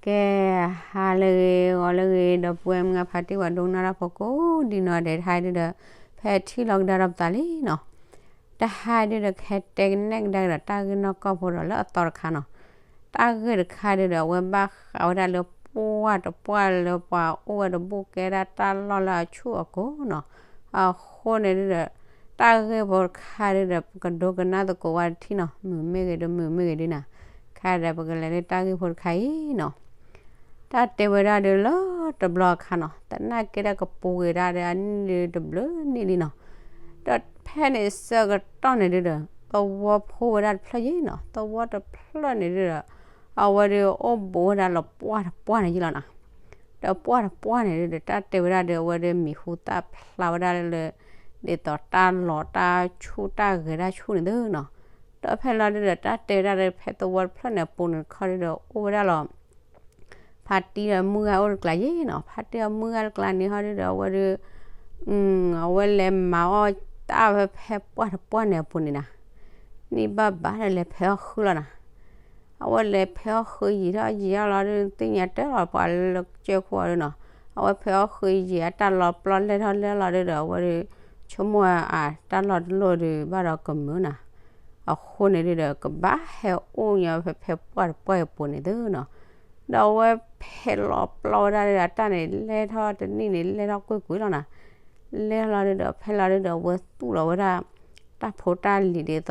ကဲ, ဟါလၢအဂ့ၤ ဂီၤလၢအဂ့ၤ ဒီပုၢ်ဝဲၢ်မုၣ်ခွါ ဖါတံၢ် ပှၤဒိကနၣ်တၢ်ဖိကိးဂၤဒဲးနီၤ, တဟါဒုဒီး ဖဲထံၣ်လိာ်ကဒါဒီးပသးလံနီၤ, တဟါဒုဒီး ကဟဲတဲကနဲၣ်ကဒါက့ၤဒီး တၢ်ဂ့ၢ်နီၢ်ကီၢ်ဖိဒီးလၢအသီတခါနီၤ. တၢ်ဂ့ၢ်တခါဒုဒီး အဝဲဘၣ်ဃးဝဲဒၣ်လၢပှၢ်တပှၢ်လၢပှၤအိၣ်ဝဲတဘူၣ် ကဲဒၣ်တၢ်လီၢ်လၢအဆူၣ်အကိၤနီၤ. အဃိန့ၣ်ဒုဒီး တၢ်ဂ့ၢ်ဖိတခါဒုဒီး ပကဒိကနၣ်သကိးဝဲတထံၣ်နီၤ, မုာ်မ့ၢ်ဂ့ၤဒီး မုာ်မ့ၢ်ဂ့ၤဒုနီၤ. ခဲဒၣ်ပကလဲၤလၢတၢ်ဂ့ၢ်ဖိတခါအံၤနီၤ. တၢ်တဲဝဲဒၣ်ဒုလၢတဘျီအခါနီၤ, သနာ်က့ဒၣ် ကပူၤကွံာ်ဒၣ်ဒီးအနံၣ်ဒုတဘျုးနံၣ်လံနီၤ. ဒီးဖဲန့ၣ်ဆၢကတီၢ်န့ၣ်ဒုဒီး သဝီဖိဝဲဒၣ်တဖျၢၣ်ယဲနီၤ, သဝီတဖျၢၣ်န့ၣ်ဒုဒီး အဝဲဒုအိၣ်ဘူးဝဲဒၣ်လၢပှၢ်တပှၢ်န့ၣ်ယဲလီၤနီၤ. ဒီးပှၢ်တပှၢ်န့ၣ်ဒုဒီး တၢ်တဲဝဲဒၣ်ဒု အဝဲဒုမံၤဟူသၣ်ဖျါဝဲဒၣ်လၢ ဒ်သိးတၢ်လီၤတၢ်ဆူၣ် တၢ်ဂဲၤတၢ်ဆူၣ်န့ၣ်သုနီၤ. ဒီးဖဲလီၤဒုဒီး တၢ်တဲဝဲဒၣ်ဒု ဖဲသဝီတဖျၢၣ်န့ၣ်အပူၤန့ၣ်တခီဒုဒီး အိၣ်ဝဲဒၣ်လီၤ ဖါတံၢ်ဒီးမုၢ်ဂၤအိၣ်တကျါယဲနီၤ. ဖါတံၢ်ဒီးမုၢ်ဂၤတကျါန့ၣ်ဟီဒုဒီး အဝဲဒု အဝဲလဲၤမၤအီၣ်တၢ်ဖဲ ဖဲပှၢ်တပှၢ်န့ၣ်အပူၤန့ၣ်နီၤ. န့ၢ်ဘၣ်ဘၣ်ဒီးလဲၤဖဲးအီၣ်ဃုလီၤနီၤ. အဝဲလဲၤဖဲးအီၣ်ဃုယံာ်ထီၣ်ယံာ်ထီၣ်လီၤဒု သ့ၣ်ညါတၢ်လီၤပှၤလၢကစၢၢ်ခိၣ်အီၤဒုနီၤ. အဝဲဖဲးအီၣ်ဃုယံာ်အတၢ်လီၤပျီလဲၢ်ထီၣ်လဲၢ်လီၤဒုဒီး အဝဲဒု ဆိကမိၣ်အတၢ်လီၢ်တလီၢ်ဒု ဘၣ်ဒီးကမုာ်နီၤ. အဃိန့ၣ်ဒုဒီး ကဘၣ်ဟဲအိၣ်ညီဖဲ ဖဲပှၢ်တပှၢ်အပူၤန့ၣ်သုနီၤ. ဒီးအဝဲဖဲးလီၤပျီဝဲဒၣ်ဒုဒီး အတၢ်န့ၣ်လဲၢ်ထီၣ်တနံၣ်န့ၣ် လဲၢ်ထီၣ်ကွ့ၢ်ကွ့ၢ်လီၤနီၤ. လဲၢ်လီၤဒုဒီး ဖဲလီၤဒုဒီး အဝဲသူၣ်လီၤဝဲဒၣ် တၢ်ဖိတၢ်လံၤဒ်သိး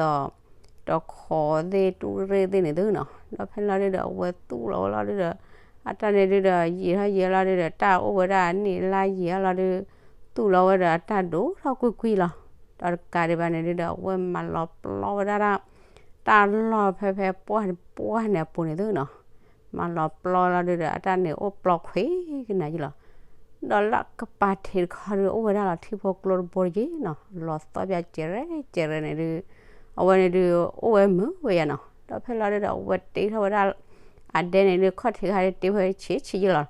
တခီသ့ၣ် တူၣ်ရ့ၣ်သ့ၣ်န့ၣ်သုနီၤ. ဒီးဖဲလီၤဒုဒီး အဝဲသူၣ်လီၤဝဲလီၤဒုဒီး အတၢ်န့ၣ်ဒုဒီး ယံာ်ထီၣ်ယံာ်လီၤဒုဒီး တၢ်အိၣ်ဝဲဒၣ်အနံၣ်အလါယံာ်လီၤဒု သူၣ်လီၤဝဲဒီးအတၢ်ဒိၣ်ထီၣ်ကွ့ၢ်ကွ့ၢ်လီၤ. ဒီးတကးဒံးဘၣ်န့ၣ်ဒုဒီး အဝဲမၤလီၤပျီဝဲဒၣ် တၢ်လီၢ်ဖဲ ဖဲပှၢ်တပှၢ်န့ၣ်အပူၤန့ၣ်သုနီၤ. မၤလီၤပျီလီၤဒုဒီး အတၢ်န့ၣ်အိၣ်ပျီခွံကနၤယံာ်လီၤ. ဒီးလၢကပၤထံးတခီဒု အိၣ်ဝဲဒၣ်လီၤထံဖိကျိတဘိတက့ၢ်နီၤ, လီၤသီပၠးကဲးရဲၣ်ကဲးရဲၣ်န့ၣ်ဒု အဝဲန့ၣ်ဒု အိၣ်ဝဲမုာ်ဝဲယါနီၤ. ဒီးဖဲလီၤဒုဒီး အဝဲတ့ထီၣ်ဝဲဒၣ် အဒဲန့ၣ်ဒု ခီၣ်ထံးခါဒု တ့ဝဲဆံးဆံးယံာ်လီၤ.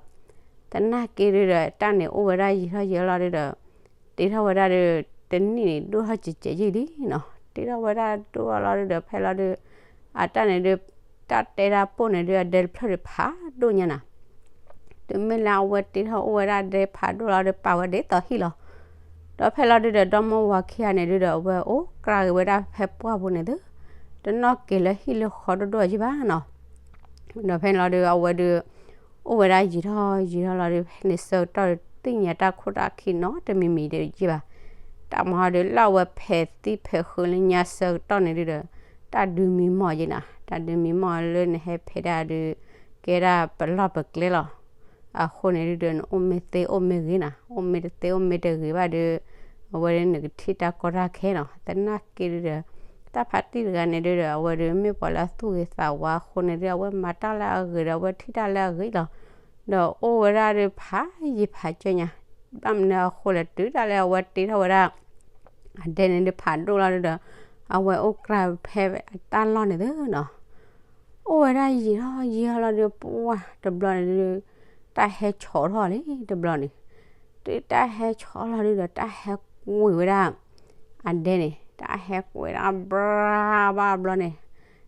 သနာ်က့ဒုဒီး တၢ်န့ၣ်အိၣ်ဝဲဒၣ်ယံာ်ထီၣ်ယံာ်လီၤဒုဒီး တ့ထီၣ်ဝဲဒၣ်ဒု တနံၣ်န့ၣ် ဒိၣ်ထီၣ်စဲးစဲးယံာ်လံနီၤ. တ့ထီၣ်ဝဲဒၣ်ဒိၣ်ထီၣ်လီၤဒုဒီး ဖဲလီၤဒု အတၢ်န့ၣ်ဒု တၢ်တဲတၢ်ပိၢ်န့ၣ်ဒု အဒဲတဖျၢၣ်ဒုဖးဒိၣ်ညါနီၤ. တုၤမ့ၢ်လၢအဝဲတ့ထီၣ်အိၣ်ဝဲဒၣ်ဒဲဖးဒိၣ်လီၤဒု ပာ်ဝဲဒ်သိးဟံၣ်လီၤ. ဒီးဖဲလီၤဒုဒီး ဒီမါဝၤခံဂၤန့ၣ်ဒုဒီး အဝဲအိၣ်ကြၢးက့ၤဝဲဒၣ်ဖဲပှၢ်ပူၤန့ၣ်သု, တနီၣ်က့ၤလၢဟံၣ်လၢဃီဒိၣ်ဒိၣ်ယံၤဘၣ်နီၤ. ဒီးဖဲလီၤဒု အဝဲဒု အိၣ်ဝဲဒၣ်ယံာ်ထီၣ်ယံာ်ထီၣ်လီၤဒု ဖဲန့ၣ်ဆၢကတီၢ်ဒု သ့ၣ်ညါတၢ်ခိၣ်တၢ်ခံနီတမံၤမံၤဒုးယံၤဘၣ်. တၢ်မၤဟီဒု လၢအဝဲဖဲးသံဖဲးဃုလၢညါဆၢကတီၢ်န့ၣ်ဒုဒီး တၢ်ဒုးမံမီၢ်ယံၤနီၤ. တၢ်ဒုးမံမီၢ်လၢနဟဲဖဲးဒၣ်ဒု ကဲဒၣ်ပလီၢ်ပကျဲလီၤ. အဃိန့ၣ်ဒုဒီး နအိၣ်မ့ၢ်သ့အိၣ်မ့ၢ်ဂ့ၤနီၤ, အိၣ်မ့ၢ်တသ့အိၣ်မ့ၢ်တဂ့ၤဘၣ်ဒု အဝဲဒၣ်နကထံၣ်တၢ်ကီတၢ်ခဲနီၤ. သနာ်က့ဒုဒီး တၢ်ဖးတံၢ်တဂၤန့ၣ်ဒုဒီး အဝဲဒု မ့ၢ်ပှၤလၢအသူၣ်ဂ့ၤသးဝါအဃိန့ၣ်ဒု အဝဲမၤတၢ်လၢအဂ့ၤဒီး အဝဲထံၣ်တၢ်လၢအဂ့ၤလီၤ. ဒီးအိၣ်ဝဲဒၣ်ဒုဖးယံၤဖးကၢညါ, ဘၣ်မနုၤအဃိလဲၣ် တုၤဒၣ်လဲာ်အဝဲတ့ထီၣ်ဝဲဒၣ် အဒဲန့ၣ်ဒုဖးဒိၣ်လီၤဒုဒီး အဝဲအိၣ်ကြၢးဖဲအတၢ်လီၢ်န့ၣ်သုနီၤ. အိၣ်ဝဲဒၣ်ယံာ်ထီၣ်ယံာ်ထီၣ်လီၤဒု ပှၢ်တဘျီန့ၣ်ဒု တၢ်ဟဲဆီထီၣ်လံတဘျီန့ၣ်. တုၤတၢ်ဟဲဆီလီၤဒုဒီး တၢ်ဟဲကွံာ်ဝဲဒၣ် အဒဲန့ၣ် တၢ်ဟဲကွံာ်ဒၣ်ဘြၣ်ဘၣ်ဘျီန့ၣ်,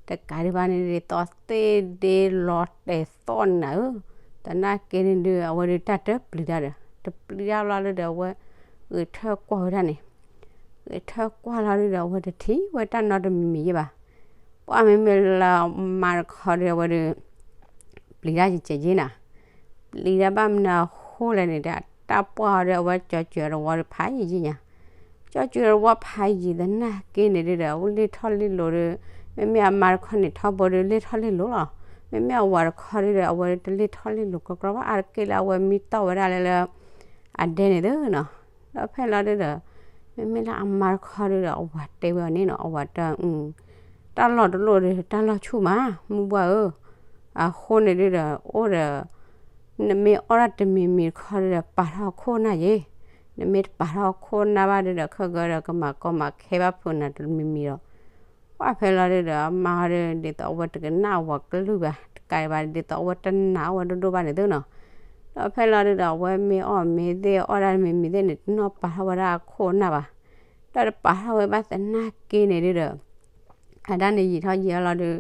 တကးဒံးဘၣ်န့ၣ် ဒ်သိးသ့ၣ်ဒ့လီၤတဲာ်သီၣ်န့ၣ်ဧၢ, သနာ်က့န့ၣ်ဒု အဝဲဒု တၢ်တပျံၤတၢ်ဒီး တပျံၤတၢ်ဘျီဒုဒီး အဝဲဂဲၤထၢၣ်ကွၢ်ဝဲဒၣ်န့ၣ်, ဂဲၤထၢၣ်ကွၢ်လီၤဒုဒီး အဝဲတထံၣ်ဝဲတၢ်နီတမံၤမံၤယဲၢ်ဘၣ်. ပှၢ်မ့မ့ၢ်လၢအမါတခီဒု အဝဲဒု ပျံၤတၢ်ယံာ်ကဲယဲၢ်နၤ, ပျံၤတၢ်ဘၣ်မနုၤအဃိလဲၣ်န့ၣ်ဒီး တၢ်ပှၢ်အီၤဒီး အဝဲကၠီၤစၢၤတဝီဒီး ဖးယံာ်ယံာ်ညါ, ကၠီၤစၢၤတဝီဖးယံာ်သနာ်က့န့ၣ်ဒုဒီး အဝဲလ့ၣ်ထီၣ်လ့ၣ်လိၤဒီး မ့မ့ၢ်အမါတခီန့ၣ် ထီဘိဒု လ့ၣ်ထီၣ်လ့ၣ်လိၤလီၤ. မ့မ့ၢ်အဝၤတခီဒုဒီး အဝဲတလ့ၣ်ထီၣ်လ့ၣ်လိၤကြီကြီဘၣ် အါတက့ၢ်လၢအဝဲမံတီၢ်ဝဲဒၣ်လၢလၢ အဒဲန့ၣ်သုနီၤ. ဒီးဖဲလီၤဒုဒီး မ့မ့ၢ်လၢအမါတခီဒုဒီး အဝၤတဲဝဲအီၤန့ၣ်နီၤ, အဝၤတဲ တၢ်လီၢ်တလိၣ်ဒီး တၢ်လီၢ်ဆူၣ်မး မုၢ်ဘှၢ်ဧၢ, အဃိန့ၣ်ဒုဒီး အိၣ်ဒီး နမ့ၢ်အီၣ်တၢ်တမံၤမံၤတခီဒုဒီး ပာ်ထီၣ်ခိၣ်နၢ်ယ့ၢ်, နမ့ၢ်တပာ်ထီၣ်ခိၣ်နၢ်ဘၣ်ဒုဒီး ခဲကၢဒီး ကမၤကီမၤခဲဘၣ်ဖုးနၤတမံၤမံၤဒီး ပှၢ်ဖဲလီၤဒုဒီး အမါဟီဒု ဒ်သိးအဝဲတကနၣ်အဝၤကလုၢ်ဘၣ်, တကးဒံးဘၣ်ဒ်သိးအဝဲတနာ်အီၣ်ဝဲဒိၣ်ဒိၣ်ဘၣ်န့ၣ်သုနီၤ. ဒီးဖဲလီၤဒုဒီး အဝဲမ့ၢ်အီၣ်မ့ၢ်သ့ၣ်အီၣ်တၢ်တမံၤမံၤသ့ၣ်န့ၣ် တနီၢ်ပာ်ထီၣ်ဝဲဒၣ်အခိၣ်အနၢ်ဘၣ်. ဒီးတပာ်ထီၣ်ဝဲဘၣ်သနာ်က့န့ၣ်ဒုဒီး အတၢ်န့ၣ်ယံာ်ထီၣ်ယံာ်ထီၣ်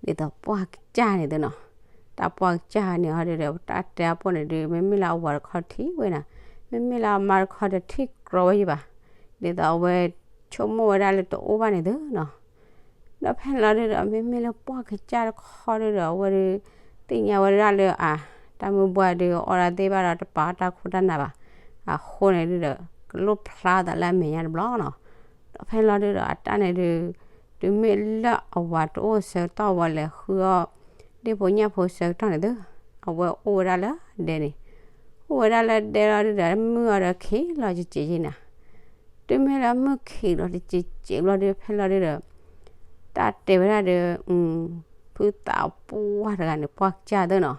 လီၤဒု ဒ်သိးပှၢ်ကစၢ်န့ၣ်သုနီၤ. တၢ်ပှၢ်ကစၢ်န့ၣ်ဟီဒုဒီး တၢ်တဲအပူၤန့ၣ်ဒုး မ့မ့ၢ်လၢအဝၤတခီထံၣ်ဝဲနၤ, မ့မ့ၢ်လၢအမါတခီတထံၣ်ကြီဝဲယံၤဘၣ်, ဒ်သိးအဝဲဆိကမိၣ်ဝဲဒၣ်လၢတအိၣ်ဘၣ်န့ၣ်သုနီၤ. ဒီးဖဲလီၤဒုဒီး မ့မ့ၢ်လၢပှၢ်ကစၢ်တခီဒုဒီး အဝဲဒုး သ့ၣ်ညါဝဲဒၣ်လၢအ တၢ်မုၢ်ပှၢ်ဒုးအီၣ်ဒၣ်သ့ၣ်ဘၣ်ဒီး တပာ်အီၣ်တၢ်ခိၣ်တၢ်နၢ်ဘၣ်, အဃိန့ၣ်ဒုဒီး ကလိၣ်ဖျါသးလၢအမဲာ်ညါတဘျီနီၤ. ဒီးဖဲလီၤဒုဒီး အတၢ်န့ၣ်ဒုး တုၤမ့ၢ်လၢအဝၤတအိၣ်ဆၢကတီၢ် ဝဲလဲၤဃုအီၣ် ဒ့ၣ်ဖိညၣ်ဖိဆၢကတီၢ်န့ၣ်သု, အဝဲအိၣ်ဝဲဒၣ်လၢဒဲန့ၣ်, အိၣ်ဝဲဒၣ်လၢဒဲလီၤဒုဒီး မုၢ်အီၤဒီးခံးလီၤကက့ၤယံၤနၤ. တုၤမ့ၢ်လၢမုၢ်ခံးလီၤတက့ၤက့ၤဘျီဒုး ဖဲလီၤဒုဒီး တၢ်တဲဝဲဒၣ်ဒီး ဖုသးပှၢ်တဂၤန့ၣ် ပှၢ်ကစၢ်သ့ၣ်နီၤ,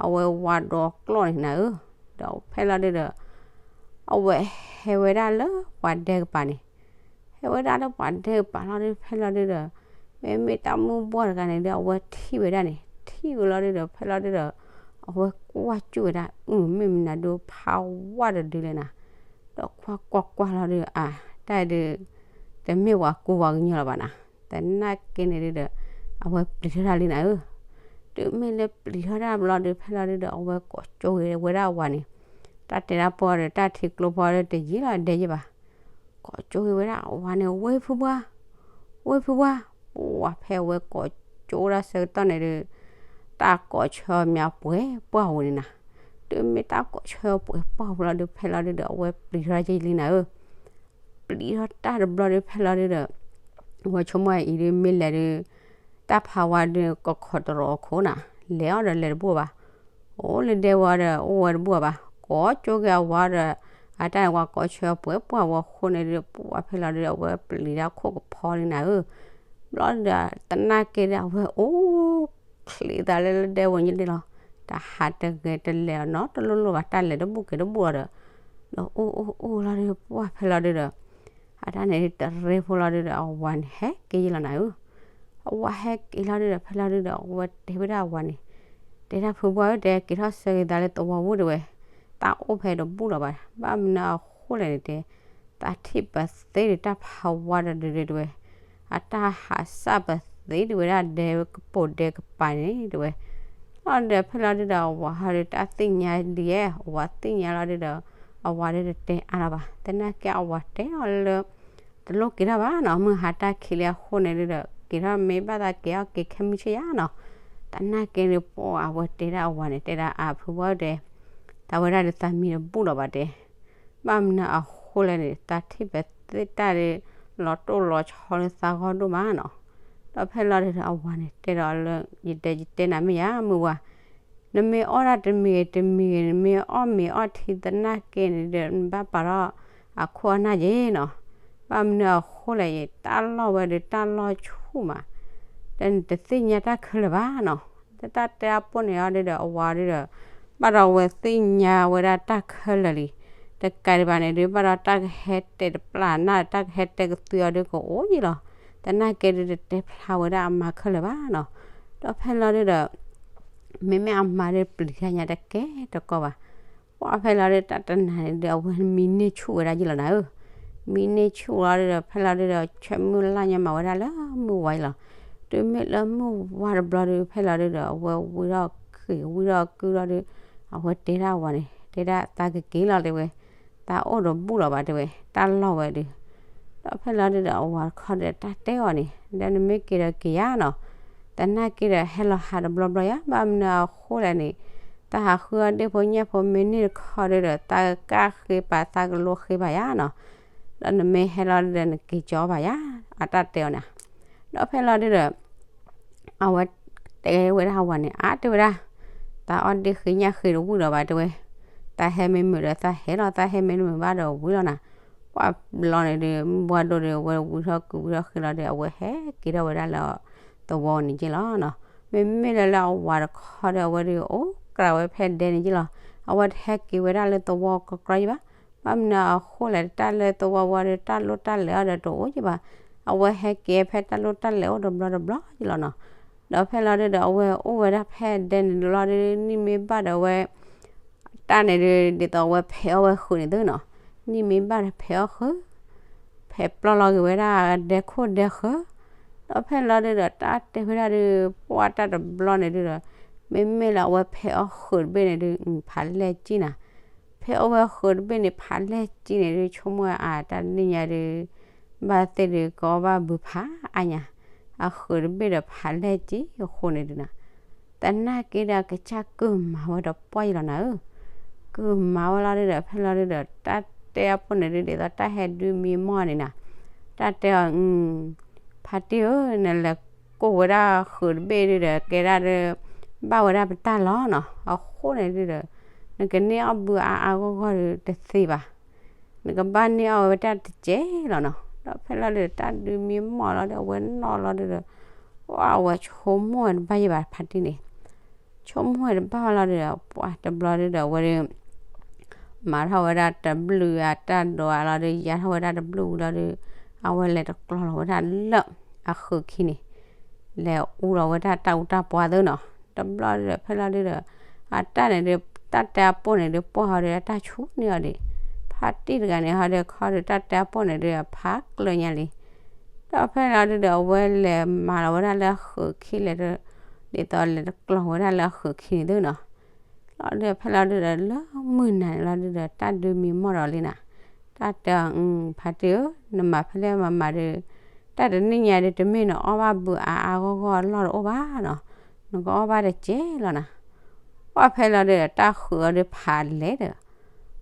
အဝဲဝါဒီးကျီၢ်န့ၣ်နၤဧၢ, ဒီးဖဲလီၤဒုဒီး အဝဲဟဲဝဲဒၣ်လၢပှၤဒဲကပၤန့ၣ်, ဟဲဝဲဒၣ်လၢပှၤဒဲကပၤလီၤဒုး ဖဲလီၤဒုဒီး မ့မ့ၢ်တၢ်မုၢ်ပှၢ်တဂၤန့ၣ်ဒီး အဝဲထံၣ်ဝဲဒၣ်န့ၣ် ထံၣ်ဝဲလီၤဒုဒီး ဖဲလီၤဒုဒီး အဝဲကွၢ်ကၠူၣ်ဝဲဒၣ် အု မ့ၢ်မနုၤဒုးဖးဝါတဒုလဲၣ်နၤ, ဒီးကွၢ်ကွၢ်ကွၢ်လီၤဒုဒီး အ တၢ်ဒုး တမ့ၢ်ဝၤကူဝၤကညီလီၤဘၣ်နၤ, သနာ်က့န့ၣ်ဒုဒီး အဝဲပျံၤထီၣ်တၢ်လံနၤဧၢ, တုၤမ့ၢ်လၢပျံၤထီၣ်တၢ်ဘျီဒုး ဖဲလီၤဒုဒီး အဝဲကိးကၠိဂ့ၤဝဲဒၣ်အဝၤန့ၣ်, တၢ်တဲတၢ်ပှၢ်ဒီး တၢ်ထံကျိဖီဒီး တယံာ်လီၤဒဲယဲၢ်ဘၣ်, ကိးကၠိဂ့ၤဝဲဒၣ်အဝၤန့ၣ် ဝ့ၢ်ဖုပှၢ်, ဝ့ၢ်ဖုပှၢ်, ပှၢ်ဖဲအဝဲကိးကၠိဒၣ်ဆၢကတီၢ်န့ၣ်ဒုး တၢ်ကိးဆၢမၠးပှဲၤပှၢ်ဝဲန့ၣ်နၤ, တုၤမ့ၢ်တၢ်ကိးဆၢပှဲၤပှၢ်ဝဲလီၤဒုး ဖဲလီၤဒုဒီး အဝဲပျံၤထီၣ်ကၠိလံနၤဧၢ, ပျံၤထီၣ်တၢ်တဘျီဒုး ဖဲလီၤဒုဒီး ဝဲဆိကမိၣ်အံၤဒုး မ့ၢ်လဲၤဒုး တၢ်ဖးဝါဒုး ကခိးတရီးအခိၣ်နၤ, လဲၤအီၤဒီးလဲၤတဘူၣ်ဘၣ်, အိၣ်လၢဒဲဝဲဒီး အိၣ်ဝဲတဘူၣ်ဘၣ်, ကိးကၠိက့ၤအဝၤဒီး အတၢ်န့ၣ်ဝဲကိးဆၢပှဲၤပှၢ်ဝဲအဃိန့ၣ်ဒုး ပှၢ်ဖဲလီၤဒုဒီး အဝဲပျံၤတၢ်ခိၣ်ကဖီလံနၤဧၢ, ဘျီဒုဒီး သနာ်က့ဒီး အဝဲအိၣ် ချံးသးလၢလၢဒဲဝဲညါဒၣ်လီၤ, တၢ်ဟးတဂ့ၤတလဲၤအီၤနီတလိၣ်လိၣ်ဘၣ် တၢ်လဲၤတဘူၣ်က့ၤတဘူၣ်လီၤဒီး, ဒီးအိၣ်အိၣ်အိၣ်လီၤဒုး ပှၢ်ဖဲလီၤဒုဒီး အတၢ်န့ၣ်တရ့ဖိလီၤဒုဒီး အဝၤန့ၣ်ဟဲက့ၤယံၤလီၤနၤဧၢ, အဝၤဟဲက့ၤလီၤဒုဒီး ဖဲလီၤဒုဒီး အဝဲတဲဝဲဒၣ်အဝၤန့ၣ်, တဲဒၣ်ဖုပှၢ်ဧၢ တဲက့ၤထီၣ်ဆၢဂ့ၤသးလၢသဝီပူၤတဲဝဲ, တၢ်အိၣ်ဖဲတဘူၣ်လီၤဘၣ်, ဘၣ်မနုၤအဃိလဲၣ်န့ၣ်တဲ သးထံၣ်ပသ့ဒီးတၢ်ဖးဝါဒီးဒုးဒုးတဲဝဲ, အတၢ်ဟးစၢ်ပသ့ဒုးဝဲဒၣ်ဒဲကပိာ်ဒဲကပၤန့ၣ်တဲဝဲ, လီၤဒီးဖဲလီၤဒုဒီး အဝၤဟီဒုးတၢ်သ့ၣ်ညါဒ်အံၤ အဝၤသ့ၣ်ညါလီၤဒုဒီး အဝၤဒုးတတဲအါလီၤဘၣ်, သနာ်က့အဝၤတဲအီၤလၢ တလိၣ်က့ၤထီၣ်ဘၣ်နီၤ, မုၢ်ဟါတၢ်ခံးလံအဃိန့ၣ်ဒုဒီး က့ၤထီၣ်မ့ၢ်ဘၣ်သးက့ၤအီၣ်က့ၤခဲမုၢ်ဆ့ၣ်ယါနီၤ, သနာ်က့ဒုးပှၢ်အဝဲတဲဒၣ်အဝၤန့ၣ် တဲဒၣ်အဖုပှၢ်တဲ တၢ်ဝဲဒၣ်ဒုးသးမံတဘူၣ်လီၤဘၣ်တဲ ဘၣ်မနုၤအဃိလဲၣ်န့ၣ် သးထံၣ်ပသ့တၢ်ဒုး လီၤတိၢ်လီၤဆီလၢသးဂီၢ်ဒိၣ်မးနီၤ, ဒီးဖဲလီၤဒုဒီးအဝၤန့ၣ် တဲဒီးလၢ ယတဲယတဲနၤမ့ၢ်ယါ မုၢ်ဝါ နမ့ၢ်အီၣ်တၢ်တမံၤဂ့ၤတမံၤဂ့ၤ နမ့ၢ်အီၣ်မ့ၤအီၣ်ထံသနာ်က့န့ၣ်ဒီး နဘၣ်ပာ်ထီၣ်အခိၣ်အနၢ်က့ၤနီၤ, ဘၣ်မနုၤအဃိလဲၣ် ယတၢ်လီၢ်ဝဲဒီးတၢ်လီၢ်ဆူၣ်မး, ဒီးနတသ့ၣ်ညါတၢ်ခဲလၢာ်ဘၣ်နီၤ, တၢ်တဲအပိၢ်န့ၣ်အီၤဒုဒီးအဝၤဒုဒီး ဘၣ်ဒီးအဝဲသ့ၣ်ညါဝဲဒၣ်တၢ်ခဲလၢာ်လံ, တကးဒံးဘၣ်န့ၣ်ဒုး ဘၣ်ဒီးတၢ်ကဟဲတဲတပျၢ်နၢ် တၢ်ကဟဲတဲကသွံအီၤဒုကအိၣ်ယံၤလီၤ, သနာ်က့ဒုးတတဲဖျါဝဲဒၣ်အမၤခဲလၢာ်ဘၣ်နီၤ, ဒီးဖဲလီၤဒုဒီး မ့မ့ၢ်အမါဒုးပျံၤတၢ်ညါတကဲတကီဘၣ်, ပှၢ်ဖဲလီၤဒုးတၢ်တနၤန့ၣ်ဒုး အဝဲမံန့ၢ်ဆူၣ်ဝဲဒၣ်ယံၤလီၤနၤဧၢ, မံန့ၢ်ဆူၣ်လီၤဒုဒီး ဖဲလီၤဒုဒီး ဆၢမုၢ်လၢ်ညါမၤဝဲဒၣ်လၢမုၢ်ဝါအံၤလီၤ, တုၤမ့ၢ်လၢမုၢ်ဝါတဘျီဒုး ဖဲလီၤဒုဒီး အဝဲဝံထီၣ်ခုၣ်ဝံထီၣ်ကုၢ်လီၤဒုး အဝဲတဲဒၣ်အဝၤန့ၣ် တဲဒၣ်သးကက့ၤလီၤတဲဝဲ, သးအိၣ်တဘူၣ်လီၤဘၣ်တဲဝဲ တၢ်လီၢ်ဝဲဒုး ဒီးဖဲလီၤဒုဒီးအဝၤတခီဒီးတၢ်တဲအီၤန့ၣ် ဒီးနမ့ၢ်က့ၤဒီးက့ၤယါနီၤ, သနာ်က့ဒီးဟဲလီၤဟးတဘျီဘျီယါ ဘၣ်မနုၤအဃိလဲၣ်န့ၣ်, သးဟးဃုအီၣ်ဒ့ၣ်ဖိညၣ်ဖိမ့ၢ်န့ၢ်တခီဒုဒီး သးကကၢ်ဃ့ပာ်သးကလိဃ့ဘၣ်ယါနီၤ, ဒီးနမ့ၢ်ဟဲလီၤဒုဒီးနက့ၤကၠီဘၣ်ယါ, အတၢ်တဲအီၤန့ၣ်, ဒီးဖဲလီၤဒုဒီး အဝဲတဲဝဲဒၣ်အဝၤန့ၣ် အါတဲဝဲဒၣ်, သးအီၣ်ဒ့ၣ်ဃ့ညၣ်ဃ့တဝံၣ်လီၤဘၣ်တဲဝဲ, သးဟဲမ့ၢ်မုာ်ဒီးသးဟဲလီၤ သးဟဲမ့ၢ်တမုာ်ဘၣ်ဒီးဝံၤလီၤနၤ, ပှၢ်ဘျီန့ၣ်ဒုး မုၢ်ဝါဒိၣ်ဒီး အဝဲဝံထီၣ်ကုၢ်ဝံထီၣ်ဃ့လီၤဒီး အဝဲဟဲက့ၤထီၣ်ဝဲဒၣ်လၢသဝီန့ၣ်က့လီၤနီၤ, မ့မ့ၢ်လၢလၢအဝၤတခီဒီး အဝဲဒုးအိၣ်ကြၢးဝဲဖဲဒဲန့ၣ်က့လီၤ, အဝဲတဟဲက့ၤဝဲဒၣ်လၢသဝီကကြီယံၤဘၣ်, ဘၣ်မနုၤအဃိလဲၣ် တၢ်လၢသဝီဝဲဒီး တၢ်လိၣ်တၢ်လဲၤအီၤဒီးတအိၣ်ယံၤဘၣ်, အဝဲဟဲက့ၤဖဲတၢ်လိၣ်တၢ်လဲၤအိၣ်တဘျီတဘျီယံၤလီၤနီၤ, ဒီးဖဲလီၤဒုဒီး အဝဲအိၣ်ဝဲဒၣ်ဖဲဒဲန့ၣ်လီၤဒုး နံၣ်မ့ၢ်ဘၣ်ဒီးအဝဲ တၢ်န့ၣ်ဒုး ဒ်သိးအဝဲဖဲးအီၣ်ဝဲဃုာ်န့ၣ်သုနီၤ, နံၣ်မ့ၢ်ဘၣ်ဒီးဖဲးအီၣ်ဃုာ်, ဖဲးပျီလီၤက့ၤဝဲဒၣ်ဒဲခိၣ်ဒဲဃၢၤ, ဒီးဖဲလီၤဒုဒီး တၢ်တဲဝဲဒၣ်ဒုး ပှၢ်တၢ်တဘျီန့ၣ်ဒုဒီး မ့မ့ၢ်လၢအဝဲဖဲးအီၣ်ဃုာ်တဘ့ၣ်န့ၣ်ဒုး ဖးလဲၢ်ကံၢ်နၤ, ဖဲးအီၣ်ဝဲဃုာ်တဘ့ၣ်န့ၣ် ဖးလဲၢ်ကံၢ်န့ၣ်ဒုး ဆိကမိၣ်အါ တၢ်တနံၣ်ညါဒုး ဘၣ်သ့ၣ်ဒုး ကအီၣ်ဘၣ်ဘုဖးအါညါ, အဃုာ်တဘ့ၣ်ဒီးဖးလဲၢ်ကံၢ်အဃိန့ၣ်ဒုးနၤ, သနာ်က့ဒီးအကစၢ်ကုၢ်မၤဝဲဒီးပှၢ်ယလီၤနၤဧၢ, ကုၢ်မၤဝဲလီၤဒုးဒီး ဖဲလီၤဒုးဒီး တၢ်တဲအပိၢ်န့ၣ်ဒုး ဒ်သိးတၢ်ဟဲဒုးမံမီၢ်န့ၣ်နၤ, တၢ်တဲအီၤ ဖါတံၢ်ဧၢ, နလဲၤကိၢ်ဝဲဒၣ်ဃုာ်တဘ့ၣ်ဒုးဒီး ကဲဒၣ်ဒီး ဘၣ်ဝဲဒၣ်ပတၢ်လီၤနီၤ, အဃိန့ၣ်ဒုးဒီး နကန့ၢ်အီၣ်ဘုအါအါဂီၢ်ဂီၢ်ဒုးတသ့ဘၣ်, နကဘၣ်န့ၢ်အီၣ်ဝဲတၢ်တစဲးလီၤနီၤ. ဒီးဖဲလီၤဒုးဒီး တၢ်ဒုးမံမီၢ်လီၤဒီး အဝဲနီၢ်လီၤဒုးဒီး အဝဲဆိကမိၣ်ဝဲတဘၣ်ယဲၢ်ဘၣ် ဖါတံၢ်န့ၣ်, ဆိကမိၣ်ဝဲတဘၣ်လီၤဒုးဒီး ပှၤတဘျီဒုးဒီး အဝဲဒုး မၤထီၣ်ဝဲဒၣ်တဘျုးအတၢ်ဒိးအါလီၤဒုး ယါထီၣ်ဝဲဒၣ်တဘျုးဝံၤလီၤဒုး အဝဲလဲၤတကျီလီၤဝဲဒၣ်လၢအဃုာ်ခံန့ၣ်, လဲၤအူလီၤဝဲဒၣ်တၢ်အူတၢ်ပှၤသ့နီၤ. တဘျီဒုးဒီး ဖဲလီၤဒုးဒီး အတၢ်န့ၣ်ဒုး တၢ်တဲအပိၢ်န့ၣ်ဒုး ပှၢ်ဟီဒုး အတၢ်ဆူၣ်န့ၢ်အီၤဒံး, ဖါတံၢ်တဂၤန့ၣ်ဟီဒုး ခီဒုး တၢ်တဲအပိၢ်န့ၣ်ဒုး အဖးကျၢၤညါလံ. ဒီးဖဲလီၤဒုးဒီး အဝဲလဲၤမၤလီၤဝဲဒၣ်လၢအဃုာ်ခံလဲၣ်, ဒ်သိးလဲၤတကျီဝဲဒၣ်လၢအဃုာ်ခံန့ၣ်သ့နီၤ. လီၤဒုးဒီး ဖဲလီၤဒုးဒီး လၢမုၢ်နၤန့ၣ်လီၤဒုးဒီး တၢ်ဒုးမံမီၢ်ဒီးလံနၤ. တၢ်တဲအီၤ ဖါတံၢ်ဧၢ, နမၤဖဲလဲၣ်မၤမၤဒုး တၢ်တနံၣ်ညါဒုး တမ့ၢ်နအီၣ်ဘၣ်ဘုအါအါဂီၢ်ဂီၢ်အလီၢ်တအိၣ်ဘၣ်နီၤ, နကအီၣ်ဘၣ်တစဲးလီၤနၤ. ပှၢ်ဖဲလီၤဒုးဒီး တၢ်ဃုာ်အီၤဒုးဖးလဲၢ်ဒီး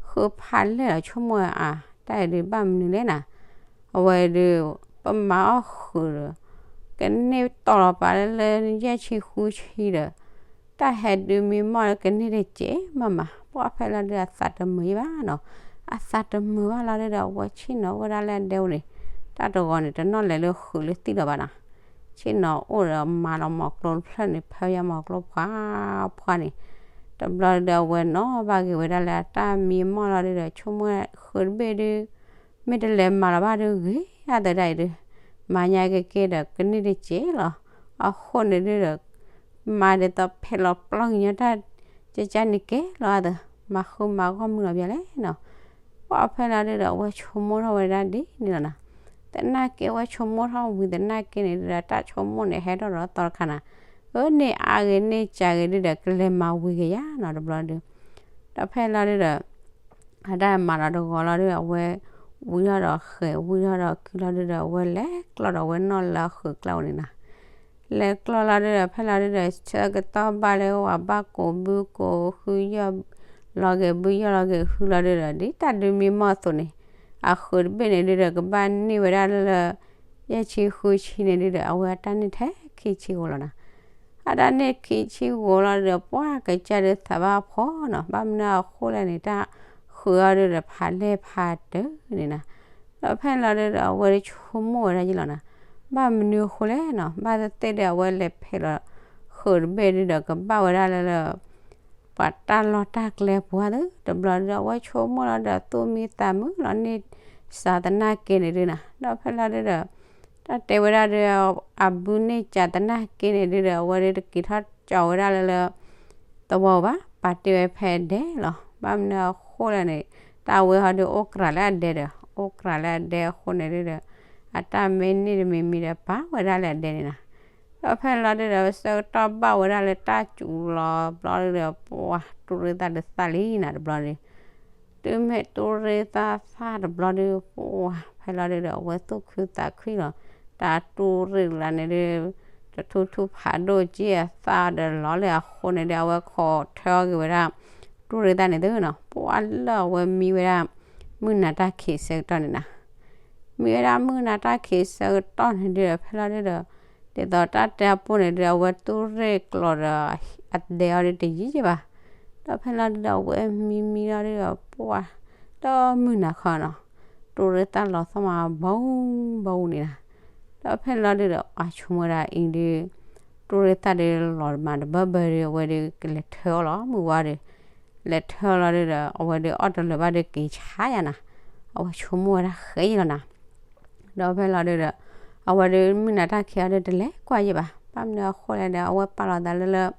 ဃုဖးလဲၢ်ဒီး ဆိကမိၣ်အါ တၢ်အံၤဒုးဘၣ်မနုၤလဲၣ်နၤ. အဝဲဒုး ပမၤအီၣ်ဃုာ်ဒီး ကန့ၢ်တီၢ်လီၤပာ်လၢလၢယဲၢ်ဆံဃုဆံဒီး တၢ်ဟဲဒုးမံမီၢ်လၢကန့ၢ်တစဲးမးမး, ပှၢ်ဖဲလီၤဒုးအသးတမုာ်ယဲၢ်ဘၣ်နီၤ, အသးတမုာ်ဘၣ်လီၤဒုးဒီး အဝဲဆ့ၣ်နီၤအိၣ်ဝဲဒၣ်လၢအဒဲအိၣ်န့ၣ်, တၢ်တဂီၤန့ၣ် တနီၣ်လဲၤလၢဃုာ်လၢသံၣ်လီၤဘၣ်နီၤ. ဆ့ၣ်နီၤအိၣ်ဒီးမၤလီၤမီၤကျိတဖျၢၣ်န့ၣ် ဖၢယါမီၤကျိဖှါဖှါန့ၣ်, တဘျီဒုးဒီး အဝဲနီၣ်ဘၣ်က့ၤဝဲဒၣ်လၢအတၢ်မံမီၢ်လီၤဒုးဒီး ဆိကမိၣ်ဃုာ်တဘ့ၣ်ဒုး မ့ၢ်တလဲၤမၤလီၤဘၣ်ဒုးဂ့ၤ အသးဒၣ်အံၤဒုး မၤညါက့ၤက့ၤဒီးကန့ၢ်တစဲးလီၤ. အဃိန့ၣ်ဒုးဒီး မၤဒ်သိးဖဲးလီၤပျီကညီတၢ် ကကန့ၣ်ကဲလီၤအသး မၤဃုမၤဂီၢ်မုၢ်လီၤပျီလဲၣ်နီၤ. ပှၢ်ဖဲလီၤဒုးဒီး အဝဲဆိကမိၣ်ထီၣ်ဝဲဒၣ်ဒ်န့ၣ်လီၤနၤ. သနာ်က့အဝဲဆိကမိၣ်ထီၣ်ဝံၤသနာ်က့န့ၣ်ဒုးဒီး တၢ်ဆိကမိၣ်န့ၣ် ဟဲထီၣ်ဒီးသီတခါနၤ, အၢန့ၢ်အါဂ့ၤန့ၢ်စှၤဂ့ၤဒုးဒီး ကလဲၤမၤဝံၤက့ၤယါနီၤ တဘျီဒုး. ဒီးဖဲလီၤဒုးဒီး အတၢ်မၤလီၤတဂီၤလီၤဒုး အဝဲဝံထီၣ်ဒီးဃဲၤ ဝံထီၣ်ဒီးကုလီၤဒုးဒီး အဝဲလဲၤကျီဒီးအဝဲနီၣ်လၢအဃုာ်ကျါအိၣ်န့ၣ်နၤ. လဲၤကျီလီၤဒုးဒီး ဖဲလီၤဒုးဒီး ဆၢကတီၢ်ဘၣ်လၢပှၤဘၣ်ကိးဘုကိးဟုယီၢ်လီၤက့ၤဘုယီၢ်လီၤက့ၤဟုလီၤဒုးဒီး ဒ်တၢ်ဒုးမံမီၢ်အသိးန့ၣ် အဃုာ်တဘ့ၣ်န့ၣ်ဒုးဒီး ကဘၣ်န့ၢ်ဝဲဒၣ်လၢ ယဲၢ်ဆံဃုဆံန့ၣ်ဒုးဒီး အဝဲအတၢ်န့ၢ်ထဲခံဆံဂိၤလီၤနၤ. အတၢ်န့ၢ်ခံဆံဂိၤလီၤဒုးဒီး ပှၢ်ကစၢ်ဒုးသးဘၣ်ဖှီၣ်နီၤ, ဘၣ်မနုၤအဃိလဲၣ်န့ၣ် တၢ်ဃုာ်အီၤဒုးဒီး ဖးလဲၢ်ဖးတၢၢ်န့ၣ်နၤ. ဒီးဖဲလီၤဒုးဒီး အဝဲဒုးဆိကမိၣ်ဝဲဒၣ်ယ့ၢ်လီၤနၤ, ဘၣ်မနုၤအဃိလဲၣ်နီၤ, ဘၣ်သ့ၣ်သ့ၣ်ဒီး အဝဲလဲၤဖဲးလီၤဃုာ်တဘ့ၣ်ဒုးဒီး ကဘၣ်ဝဲဒၣ်လၢလၢ ပှၤတၢ်လီၢ်တၢ်ကျဲပူၤသ့ၣ် တဘျီဒုးဒီး အဝဲဆိကမိၣ်လီၤဒီး သူၣ်မံသးမုာ်လီၤန့ၢ်စှၤသနာ်က့န့ၣ်ဒုးနၤ. ဒီးဖဲလီၤဒုးဒီး တၢ်တဲဝဲဒၣ်ဒုး အဘုန့ၢ်စှၤသနာ်က့န့ၣ်ဒုးဒီး အဝဲဒုးတက့ၤထီၣ်ကၠီဝဲဒၣ်လၢလၢ သဝီဘၣ်, ပာ်တ့ၢ်ဝဲဖဲဒဲလီၤ. ဘၣ်မနုၤအဃိလဲၣ်န့ၣ် တၢ်ဝဲဟီဒုးအိၣ်ကြၢးလၢအဒဲဒီး အိၣ်ကြၢးလၢအဒဲအဃိန့ၣ်ဒုးဒီး အတၢ်မ့ၢ်န့ၢ်တမံၤမံၤဒီး ပာ်ဝဲဒၣ်လၢအဒဲန့ၣ်နၤ. ဒီးဖဲလီၤဒုးဒီး ဆၢကတီၢ်ဘၣ်ဝဲဒၣ်လၢတၢ်စူၤလီၤဘျီဒုးဒီး ပှၤတူၢ်ရ့ၣ်သၣ်ဒုးသၣ်လံနၤ တဘျီဒုး တုၤမ့ၢ်တူၢ်ရ့ၣ်သၣ်သၣ်တဘျီဒုး ပှၤဖဲလီၤဒုးဒီး အဝဲသူၣ်ခုသးခုလီၤ. တၢ်တူၢ်ရ့ၣ်လၢန့ၣ်ဒုး တထူထူဖးဒိၣ်က့အသၣ်ဒီးလီၤလၢအဃိန့ၣ်ဒုး အဝဲခိးထၢအီၤက့ၤဝဲဒၣ် တူၢ်ရ့ၣ်သၣ်န့ၣ်သ့နီၤ. ပှၤလၢအဝဲမံဝဲဒၣ် မုၢ်နၤတၢ်ခံးဆၢကတီၢ်န့ၣ်နၤ မံဝဲဒၣ်မုၢ်နၤတၢ်ခံးဆၢကတီၢ်န့ၣ်ဒုး ဖဲလီၤဒုးဒီး ဒ်သိးတၢ်တဲအပိၢ်န့ၣ်ဒုး အဝဲတူၢ်ရ့ၣ်ကျိၤဒီး အဒဲအီၤဒုးတယံာ်ယံာ်ဘၣ်. ဒီးဖဲလီၤဒုးဒီး အဝဲမံမံလီၤဒုးဒီး ပှၤတမုၢ်နၤခီနီၤ တူၢ်ရ့ၣ်သၣ်လီၤသီၣ်မးဘီဘီန့ၣ်နၤ. ဒီးဖဲလီၤဒုးဒီး အဆိကမိၣ်ဝဲဒၣ်အံၤဒုး တူၢ်ရ့ၣ်သၣ်ဒုးလီၤမးတဘၢဘၢဒုး အဝဲဒုးကလဲၤထၢအီၤလီၤ မုၢ်ဝါဒုး လဲၤထၢအီၤလီၤဒုးဒီး အဝဲဒုးအီၣ်တလၢာ်ဘၣ်ဒုးက့ၤဆါယါနၤ. အဝဲဆိကမိၣ်ဝဲဒၣ်ဃဲအံၤလီၤနၤ. ဒီးဖဲလီၤဒုးဒီး အဝဲဒုးမုၢ်နၤတၢ်ခံးအီၤဒုးတလဲၤကွၢ်ယံာ်ဘၣ်. ဘၣ်မနုၤအဃိလဲၣ်ဒီး အဝဲပာ်လီၤသးလၢလၢ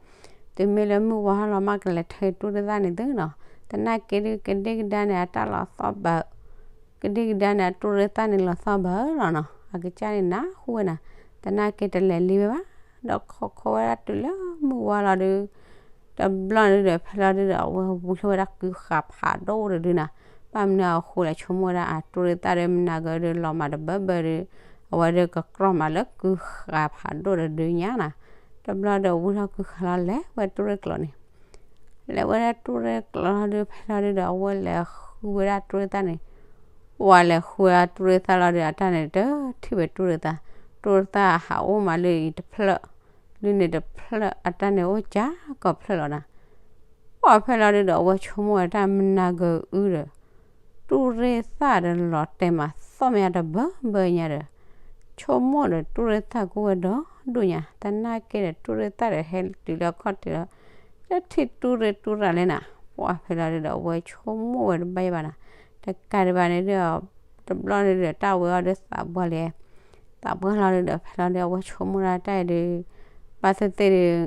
တုၤမ့ၢ်လၢမုၢ်ဝါဟီလီၤမး ကလဲၤထၢတူၢ်ရ့ၣ်သၣ်န့ၣ်သ့နီၤ. သနာ်က့ဒုး ကဒ့ၣ်ကဒါန့ၣ် အတၢ်လီၤသီၣ်ဘၢ ကဒ့ၣ်ကဒါန့ၣ် အတူၢ်ရ့ၣ်သၣ်န့ၣ်လီၤသီၣ်ဘၢလီၤနီၤ. အကစၢ်န့ၣ်နၢ်ဟူဝဲနၤ, သနာ်က့တလဲၤလံဝဲဘၣ်. ဒီးခိးခိးဝဲဒၣ်တုၤလၢမုၢ်ဝါလီၤဒုး တဘျီန့ၣ်ဒုဒီး ဖဲလီၤဒုဒီး အဝဲဝံထီၣ်ဝဲဒၣ်ကုခးဖးဒိၣ်တဒုနၤ, ဘၣ်မနုၤအဃိလဲၣ် ဆိကမိၣ်ဝဲဒၣ်အတိၢ်ရ့ၣ်သၣ်ဒီး မနၤကၢဒီး လီၤမးတဘၢဘၢဒီး အဝဲဒီးကကြီမးလၢကုခးဖးဒိၣ်တဒုညါနၤ, တဘျီဒီးဝံထီၣ်ကုခးလီၤ လဲၤဝဲတိၢ်ရ့ၣ်ကျိၤန့ၣ် လဲၤဝဲဒၣ်တိၢ်ရ့ၣ်ကျိၤလီၤဒုး ဖဲလီၤဒုဒီး အဝဲလဲၤဃုဝဲဒၣ်တိၢ်ရ့ၣ်သၣ်န့ၣ်, ပှၤလဲၤဃုဝဲဒၣ်တိၢ်ရ့ၣ်သၣ်လီၤဒုး အတၢ်န့ၣ်တထံၣ်ဝဲတိၢ်ရ့ၣ်သၣ်, တိၢ်ရ့ၣ်သၣ်ဟးအိၣ်မးလၢအံၤတဖျၢၣ်, လၢန့ၣ်တဖျၢၣ် အတၢ်န့ၣ်အိၣ်ကၢ်ကီၢ်ဖျၢၣ်လီၤနၤ, ပှၤဖဲလီၤဒုဒီး အဝဲဆိကမိၣ်ဝဲတၢ်မနၤကၢအုဒီး တိၢ်ရ့ၣ်သၣ်ဒီးလီၤတဲာ်မးသီၣ်မးတဘၢဘၢညါဒီး ဆိကမိၣ်ဒီးတိၢ်ရ့ၣ်သၣ်ကအိၣ်ဝဲဒီဒိၣ်ညါ, သနာ်က့ဒီးတိၢ်ရ့ၣ်သၣ်ဒီးဟဲတုၤလၢအခီၣ်ထံးလီၤ, လၢထံၣ်တိၢ်ရ့ၣ်တိၢ်ရ့ၣ်လဲၣ်နၤ, ပှၤဖဲလီၤဒုဒီး အဝဲဆိကမိၣ်ဝဲတဘၣ်ယဘၣ်နၤ, တကးဒံးဘၣ်န့ၣ်ဒီး တဘျီန့ၣ်ဒီး တၢ်ဝဲအီၤဒီးသးပှၢ်လဲၣ်, သးပှၢ်လီၤဒုဒီး ဖဲလီၤဒု အဝဲဆိကမိၣ်ဒၣ်တၢ်အံၤဒီး ဘၣ်သ့ၣ်သ့ၣ်ဒီး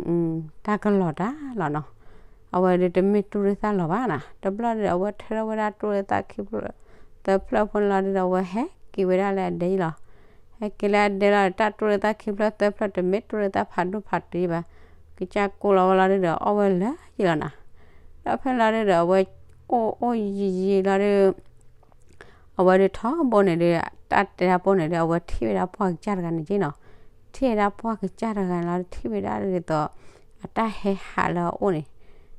တၢ်ကလီၤတၢ်လီၤနီၤ, အဝဲဒီးတမ့ၢ်တိၢ်ရ့ၣ်သၣ်လီၤဘၣ်နၤ, တဘျီဒီး အဝဲထၢထီၣ်ဝဲဒၣ်တိၢ်ရ့ၣ်သၣ်ခံဖျၢၣ်သၢဖျၢၣ်ဖိန့ၣ်လီၤဒုဒီး အဝဲဟဲက့ၤဝဲဒၣ်လၢအဒဲလီၤ, ဟဲက့ၤလၢအဒဲလီၤဒီး တၢ်တိၢ်ရ့ၣ်သၣ်ခံဖျၢၣ်သၢဖျၢၣ်တမ့ၢ်တိၢ်ရ့ၣ်သၣ်ဖးဒိၣ်ဖးတံၢ်ဘၣ်, ကစၢ်ကိၢ်လီၤဝဲလီၤဒုဒီး အီၣ်ဝဲလၢယံာ်လီၤနၤ, ဒီးဖဲလီၤဒုဒီး အဝဲအိၣ်အိၣ်ယံာ်ယံာ်လီၤဒု အဝဲဒုးထီဘိန့ၣ်ဒုး တၢ်တဲတၢ်ပိၢ်န့ၣ်ဒုး အဝဲထံၣ်ဝဲဒၣ်ပှၢ်ကစၢ်တဂၤန့ၣ်က့နီၤ, ထံၣ်ဝဲဒၣ်ပှၢ်ကစၢ်တဂၤန့ၣ်လီၤ ထံၣ်ဝဲဒၣ်ဒ်သိး အတၢ်ဟဲဟးလၢအအိၣ်န့ၣ်,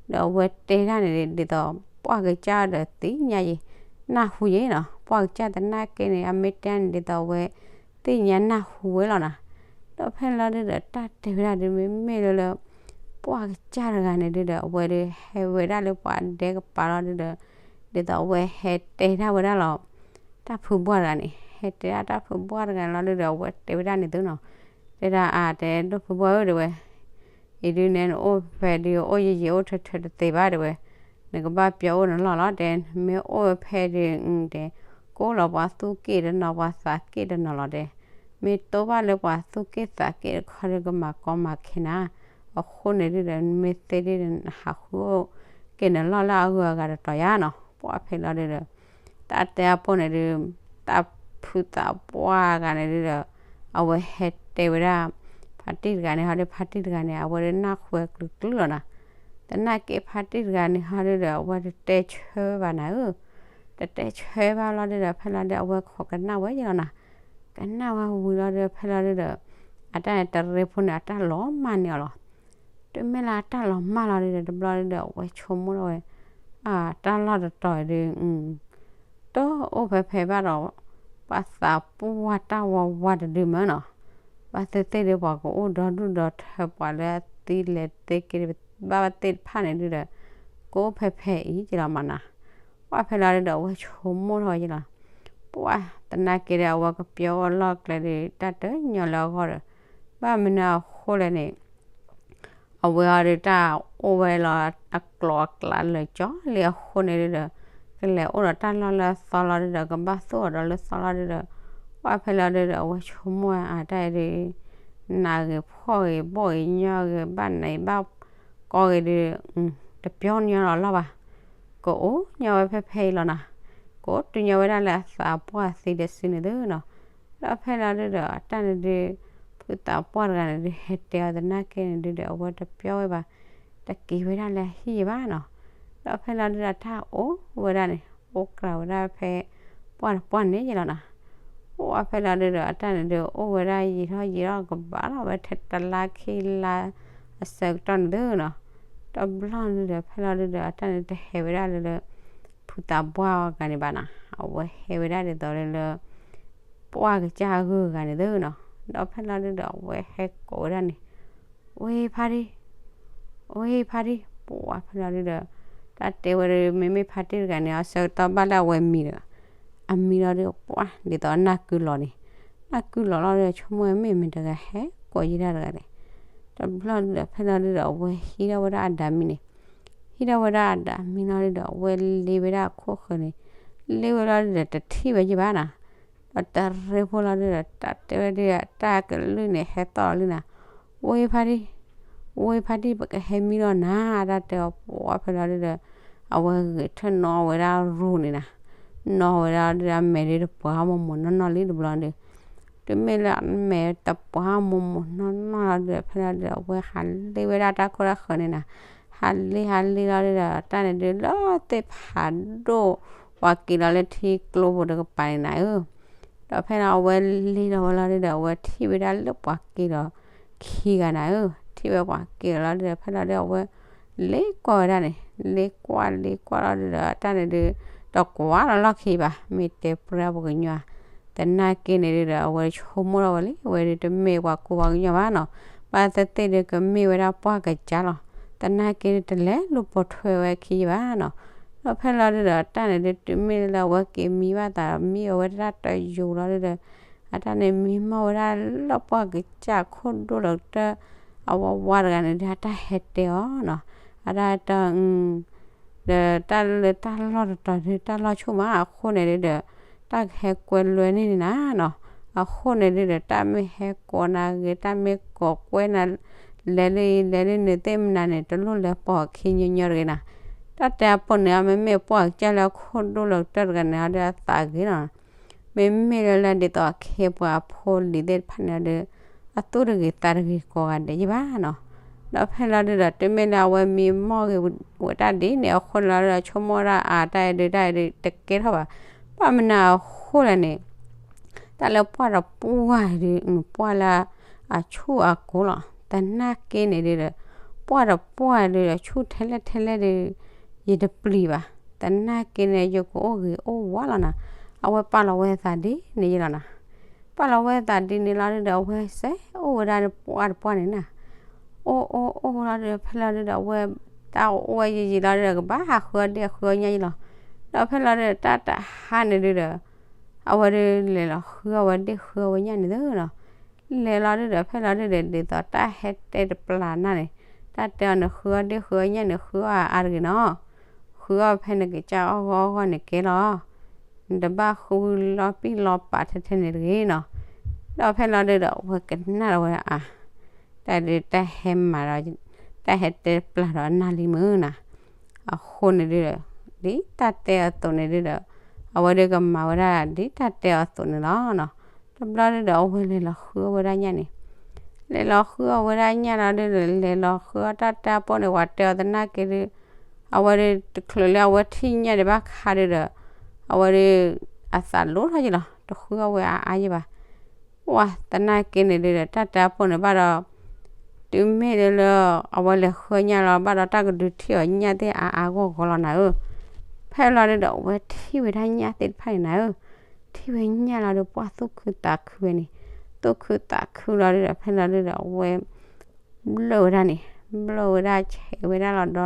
ဒီးအဝဲတဲဒၣ်န့ၣ်ဒ်သိး ပှၢ်ကစၢ်ဒီးသ့ၣ်ညါယံာ် နၢ်ဟူယံာ်နီၤ, ပှၢ်ကစၢ်သနာ်က့န့ၣ် အမ့ၢ်တဲန့ၣ်ဒ်သိးအဝဲ သ့ၣ်ညါနၢ်ဟူဝဲလီၤနၤ, ဒီးဖဲလီၤဒုဒီး တၢ်တဲဝဲဒၣ်ဒုး မ့မ့ၢ်လၢလၢ ပှၢ်ကစၢ်တဂၤန့ၣ်ဒုဒီး အဝဲဒုးဟဲဝဲဒၣ်လၢပှၤဒဲကပၤလီၤဒုဒီး ဒ်သိးအဝဲဟဲတဲဒၣ်ဝဲဒၣ်လီၤ တၢ်ဖုဘှၢ်တဂၤန့ၣ်, ဟဲတဲဒၣ်တၢ်ဖုဘှၢ်တဂၤန့ၣ်လီၤဒုဒီး အဝဲတဲဝဲဒၣ်န့ၣ်သုနီၤ, တဲဒၣ်အါ တဲဒိၣ်ဖုဘှၢ်ဧၢ တဲဝဲ, အံၤဒုန့ၣ် နအိၣ်ဖဲဒုး အိၣ်ယံာ်ယံာ်အိၣ်ထၢထၢတသ့ဘၣ် တဲဝဲ, နကဘၣ်ပျီအိၣ်နလီၢ်လီၤ တဲ, နမ့ၢ်အိၣ်ဖဲဒုး တဲ ကအိၣ်လီၤပှၤသူၣ်က့ၣ်တနီၤ ပှၤသးက့ၣ်တနီၤလီၤ တဲ, မ့ၢ်တိဘၣ်လၢပှၤသူၣ်က့ၣ်သးက့ၣ်တခီဒီး ကမၤကီမၤခဲနၤ, အဃိန့ၣ်ဒုဒီး နမ့ၢ်သ့ဒုဒီး နဟးဃုအိၣ်က့ၤနလီၢ်လၢအဂုၤအဂၤတတီၤယါနီၤ, ပှၢ်ဖဲလီၤဒုဒီး တၢ်တဲအပိၢ်န့ၣ်ဒုး တၢ်ဖုသးပှၢ်တဂၤန့ၣ်ဒုဒီး အဝဲဟဲတဲဝဲဒၣ် ဖါတံၢ်တဂၤန့ၣ် ဟီဒုး ဖါတံၢ်တဂၤန့ၣ် အဝဲဒုးနၢ်ဟူဝဲကျုၤကျုၤလီၤနၤ, သနာ်က့ဖါတံၢ်တဂၤန့ၣ် ဟီဒုဒီး အဝဲတတဲဆၢဘၣ်နၤဧၢ, တတဲဆၢဘၣ်လီၤဒုဒီး ဖဲလီၤဒု အဝဲခိးကနၣ်ဝဲယံာ်လီၤနၤ, ကနၣ်ဝဲဝံၤလီၤဒု ဖဲလီၤဒုဒီး အတၢ်န့ၣ်တရ့ဖိန့ၣ် အတၢ်လီၤမၢ်န့ၢ်အီၤလီၤ, တုၤမ့ၢ်လၢအတၢ်လီၤမၢ်လီၤဒုဒီး တဘျီဒုဒီး အဝဲဆိကမိၣ်ထီၣ်ဝဲ အတၢ်လီၢ်တတီၤဒု တအိၣ်ဖဲဖဲဘၣ်ဒီး ပှၤသးပှၢ်တၢ်ဝးဝးတဒုမ့ၢ်နီၤ, ဘၣ်သ့ၣ်သ့ၣ်ဒီး ပှၤကအိၣ်ဒီဒူၣ်ဒီထၢ ပှၤလၢအသံလဲၤသ့က့ၤ ဘၣ်ဘၣ်သ့ၣ်တဖၣ်န့ၣ်ဒုဒီး ကအိၣ်ဖဲဖဲအံၤက့ၤလီၤမးနၤ, ပှၢ်ဖဲလီၤဒုဒီး အဝဲဆိကမိၣ်ထီၣ်ဝဲယံာ်လီၤ, ပှၢ်သနာ်က့ဒီး အဝဲကပျီအလီၢ်ကျဲဒု တၢ်တညီလၢအဂီၢ်ဒီး ဘၣ်မနုၤအဃိလဲၣ်န့ၣ် အဝဲအီၤဒုးတၢ်အိၣ်ဝဲလီၤ အကျိၤအကျဲလၢာ်ကၠီလံအဃိန့ၣ်ဒုဒီး ကလဲၤအိၣ်ဒီးတၢ်လီၢ်လၢအသီလီၤဒုဒီး ကဘၣ်သူၣ်အီၤဒီးလၢသီလီၤဒုဒီး ပှၢ်ဖဲလီၤဒုဒီး အဝဲဆိကမိၣ်အတၢ်အံၤဒုး နးဂ့ၤဖှီၣ်ဂ့ၤ ဘီၣ်ဂ့ၤညီဂ့ၤ ဘၣ်နးအံၤဘၣ်ကီဂ့ၤဒုး တပျီညီလီၤလီၤဘၣ်, ကအိၣ်ညီဝဲဖဲဖဲအံၤလီၤနၤ, ကအိၣ်တုၤညီဝဲဒၣ်လၢအသးပှၢ်သံဒီးစုန့ၣ်သုနီၤ, ဒီးဖဲလီၤဒုဒီး အတၢ်န့ၣ်ဒုး ဖုသးပှၢ်တဂၤန့ၣ်ဒုး ဟဲတဲအီၤသနာ်က့န့ၣ်ဒုဒီး အဝဲတပျီဝဲဘၣ်, တက့ၤဝဲဒၣ်လၢအဟံၣ်ဘၣ်နီၤ, ဒီးဖဲလီၤဒုဒီး တၢ်အိၣ်ဝဲဒၣ်န့ၣ် အိၣ်ကြၢးဝဲဒၣ်ဖဲ ပှၢ်တပှၢ်န့ၣ်ယလီၤနီၤ, အိၣ်ဝဲဖဲလီၤဒုဒီး အတၢ်န့ၣ်ဒုး အိၣ်ဝဲဒၣ်ယံာ်ထီၣ်ယံာ်ထီၣ်ကဘၣ်လီၤဝဲထဲတလါခံလါ အဆၢကတီၢ်န့ၣ်သုနီၤ, တဘျီန့ၣ်ဒုဒီး ဖဲလီၤဒုဒီး အတၢ်န့ၣ်တဟဲဝဲဒၣ်လၢလၢ ဖုသးပှၢ်ဂၤန့ၣ်ဘၣ်နီၤ, အဝဲဟဲဝဲဒၣ်ဒ်သိးလၢလၢ ပှၢ်ကစၢ်အဂုၤအဂၤန့ၣ်သုနီၤ, ဒီးဖဲလီၤဒုဒီး အဝဲဟဲကိးဝဲဒၣ်န့ၣ် ဝ့ၢ်ဖါတံၢ်, ဝ့ၢ်ဖါတံၢ်, ပှၢ်ဖဲလီၤဒုဒီး တၢ်တဲဝဲဒၣ် မ့မ့ၢ်ဖါတံၢ်တဂၤန့ၣ် အဆၢကတီၢ်ဘၣ်လၢအဝဲမံဒီး အမံလီၤဒုး ပှၢ်ဒ်သိးအနၢ်ကုလီၤန့ၣ်, နၢ်ကုလီၤလီၤဒုး ဆိကမိၣ်ဝဲမ့ၢ်မတၤတဂၤဟဲကိးယံာ်တၢ်တဂၤလဲၣ်, တဘျီဒုဒီး ဖဲလီၤဒုဒီး အဝဲဟံးထီၣ်ဝဲဒၣ်အဒးမံန့ၣ်, ဟံးထီၣ်ဝဲဒၣ်အဒးမံလီၤဒုဒီး အဝဲလ့ဝဲဒၣ်အခိၣ်ဃၢၤန့ၣ်, လ့ဝဲလီၤဒုဒီး တထံၣ်ဝဲယံာ်ဘၣ်နီၤ ဒီးတရ့ဖိလီၤဒုဒီး တၢ်တဲဝဲဒၣ် တၢ်ကလုၢ်န့ၣ် ဟဲသီၣ်လီၤလံနၤ, ဝ့ၢ်ဖါတံၢ်, ဝ့ၢ်ဖါတံၢ် ပကဟဲမံလီၤနၤ တၢ်တဲအီၤ ပှၢ်ဖဲလီၤဒုဒီး အဝဲဂဲၤထၢၣ်နီၣ်ဝဲဒၣ်ရူန့ၣ်နၤ, နီၣ်ဝဲဒၣ်ဒုဒီး အမဲာ်ဒုတပှၢ်မိၢ်မိၢ်နီၢ်နီၢ်လံတဘျီဒု, တုၤမ့ၢ်လၢအမဲာ်တပှၢ်မိၢ်မိၢ်နီၢ်နီၢ်လီၤဒုဒီး ဖဲလီၤဒုဒီး အဝဲဟးလ့ဝဲဒၣ်တၢ်ခိၣ်တၢ်ဃၢၤန့ၣ်နၤ, ဟးလ့ဟးလ့လီၤဒုဒီး တၢ်န့ၣ်ဒုးလၢသ့ၣ်ဖးဒိၣ် ပှၤက့ၤလီၤလၢထံကျိပူၤတကပၤန့ၣ်နၤဧၢ, ဒီးဖဲလီၤအဝဲလ့လီၤဝဲလီၤဒုဒီး အဝဲထံၣ်ဝဲဒၣ်လၢပှၤက့ၤဒီးခံဂၤနၤဧၢ, ထံၣ်ဝဲပှၤက့ၤလီၤဒုဒီး ဖဲလီၤဒုဒီးအဝဲ လ့ကွၢ်ဝဲဒၣ်န့ၣ်, လ့ကွၢ်လ့ကွၢ်လီၤဒုဒီး တၢ်န့ၣ်ဒုး တကွၢ်လီၤလီၢ်ခံဘၣ်, မ့ၢ်တဲပြၢပှၤကညီ သနာ်က့န့ၣ်ဒုဒီး အဝဲဆိကမိၣ်ထီၣ်ဝဲလံ အဝဲဒုးတမ့ၢ်ပှၤကူပှၤကညီဘၣ်နီၤ, ဘၣ်သ့ၣ်သ့ၣ်ဒုးကမ့ၢ်ဝဲဒၣ်ပှၢ်ကစၢ်လီၤ, သနာ်က့ဒုးတလဲၤလူၤပိာ်ထွဲဝဲခံယဘၣ်နီၤ, ဒီးဖဲလီၤဒုဒီး တၢ်န့ၣ်ဒုးတုၤမ့ၢ်လၢအဝဲက့ၤမံဘၣ်သးဒီး မံအဝဲဒၣ်တယိၤလီၤဒုဒီး အတၢ်န့ၣ် မံမီၢ်ဝဲဒၣ်လၢပှၢ်ကစၢ်ခိၣ်ဒိၣ်ဒီးတၢ် အဝဲဝါတဂၤန့ၣ်ဒုး အတၢ်ဟဲတဲအီၤနီၤ, အတၢ်တ ဒီးတၢ်လၢတၢ်လီၢ်တတီၤဒုး တၢ်လီၢ်ဆူၣ်မးအဃိန့ၣ်ဒုဒီး တၢ်ကဟဲကွဲလွဲန့ၢ်န့ၣ်နၤနီၤ, အဃိန့ၣ်ဒုဒီး တၢ်မ့ၢ်ဟဲကိးနၤဂ့ၤ တၢ်မ့ၢ်ကိးကွဲနၤ လဲၤလၢအံၤလဲၤလၢန့ၣ်သ့ၣ်မနုၤန့ၣ် တလိၣ်လဲၤပိာ်ခံညီညီတဂ့ၤနၤ, တၢ်တဲအပိာ်န့ၣ် အမ့မ့ၢ်ပှၢ်ကစၢ်လၢအခိၣ်ဒိၣ်လီၤကတၢၢ်တဂၤန့ၣ် အဒုးအသးဂ့ၤနီၤ မ့မ့ၢ်လၢလၢဒ်သိးအခ့အပှၤအဖိလံၤသ့ၣ်တဖၣ်န့ၣ်ဒီး အသူၣ်တဂ့ၤသးတဂ့ၤကိးဂၤဒဲးယဘၣ်နီၤ, ဒီးဖဲလီၤဒုဒီး တုၤမ့ၢ်လၢအဝဲမံမီၢ်ဂ့ၤဝဲတၢ်ဒ်န့ၣ်အဃိန့ၣ်လီၤဒီး ဆိကမိၣ်ဝဲဒၣ်အါတၢ်အံၤဒုး တၢ်အံၤဒုးတကဲထီၣ်ဘၣ်, ဘၣ်မနုၤအဃိလဲၣ်န့ၣ် တၢ်လၢပှၢ်တပှၢ်ဒုး ပှၢ်လၢအဆူၣ်အကိၤလီၤ, သနာ်က့န့ၣ်ဒုဒီး ပှၢ်တပှၢ်ဒုးဒီး ဆူၣ်ထဲလဲၣ်ထဲလဲၣ်ဒုး ယတပျံၤဘၣ်, သနာ်က့န့ၣ် ယကအိၣ်ဂ့ၤအိၣ်ဝါလီၤနၤ, အဝဲပာ်လီၤဝဲသးဒ်န့ၣ်ယလီၤနၤ, ပာ်လီၤဝဲသးဒ်န့ၣ်လီၤဒုဒီး အဝဲစဲးအိၣ်ဝဲဒၣ်ပှၢ်တပှၢ်န့ၣ်နၤ အိၣ်အိၣ်အိၣ်လီၤဒုဒီး ဖဲလီၤဒုဒီး အဝဲတၢ်အိၣ်ဝဲယံာ်ယံာ်လီၤဒုဒီး ကဘၣ်ဟးဃုအီၣ်ဒ့ၣ်ဃုအီၣ်ညၣ်ယလီၤ, ဒီးဖဲလီၤဒုဒီး တၢ်တဟါန့ၣ်ဒုဒီး အဝဲဒုးလဲၤလီၤဃုအီၣ်ဝဲဒ့ၣ်ဃုအီၣ်ဝဲညၣ်န့ၣ်သုနီၤ, လဲၤလီၤဒုဒီး ဖဲလီၤဒုဒီး ဒ်သိးတၢ်ဟဲတဲတပျၢ်နၤန့ၣ်, တၢ်တဲအီၤန့ၣ် ဃုအီၣ်ဒ့ၣ်ဃုအီၣ်ညၣ်န့ၣ် ဃုအီၣ်အါတဂ့ၤနီၤ, ဃုအီၣ်ဖဲနကစၢ်အီၣ်ဂီၢ်အီၣ်ဂီၢ်န့ၣ်ကဲလီၤ နတဘၣ်ဃုလီၤပံၣ်လီၤပာ်ထဲထဲန့ၣ်တဂ့ၤနီၤ, ဒီးဖဲလီၤဒုဒီး အဝဲကနၣ်ဒီးဝဲအါ, တၢ်ဒုးတၢ်ဟဲမၤဒီး တၢ်ဟဲတဲပျၢ်ဒီးအနၢ်လံမုၢ်နၤ, အဃိန့ၣ်ဒုဒီး ဒ်တၢ်တဲအသိးန့ၣ်ဒုဒီး အဝဲဒုးကမၤဝဲဒၣ်ဒ်တၢ်တဲအသိးန့ၣ်လီၤနီၤ, တဘျီဒုဒီး အဝဲလဲၤလီၤဃုအီၣ်ဝဲဒၣ်ညၣ်န့ၣ် လဲၤလီၤဃုအီၣ်ဝဲဒၣ်ညၣ်လီၤဒုဒီး လဲၤလီၤဃုအီၣ်တၢ်တဲအပိာ်န့ၣ် ပှၤတဲအီၤသနာ်က့ဒုး အဝဲဒုးတချုးလၢအဝဲထံၣ်ညၣ်ဒံးဘၣ်ခါဒုဒီး အဝဲဒုး အသးလိထီၣ်ယလီၤ တဃုအီၣ်ဝဲအါအါယဘၣ်, ပှၢ်သနာ်က့န့ၣ်ဒုဒီး တၢ်တဲအပိာ်န့ၣ်ဘၣ်ဒီး တုၤမ့ၢ်လၢလၢ အဝဲလဲၤဃုအီၣ်ညၣ်လီၤဘၣ်ဒီး တၢ်ကဒုးထံၣ်အီၤညၣ်သ့ၣ်အါအါဂီၢ်ဂီၢ်လီၤနၤဧၢ, ဖဲလီၤဒုဒီး အဝဲထံၣ်ဝဲဒၣ်ညၣ်သ့ၣ်တဖၣ်န့ၣ်နၤဧၢ, ထံၣ်ဝဲညၣ်လီၤဒုး ပှၢ်သူၣ်ခုသးခုဝဲန့ၣ်, သူၣ်ခုသးခုလီၤဒုဒီး ဖဲလီၤဒုဒီး အဝဲ ဘျၢၣ်ဝဲဒၣ်န့ၣ်, ဘျၢၣ်ဝဲဒၣ်ဆဲးဝဲဒၣ်လီၤ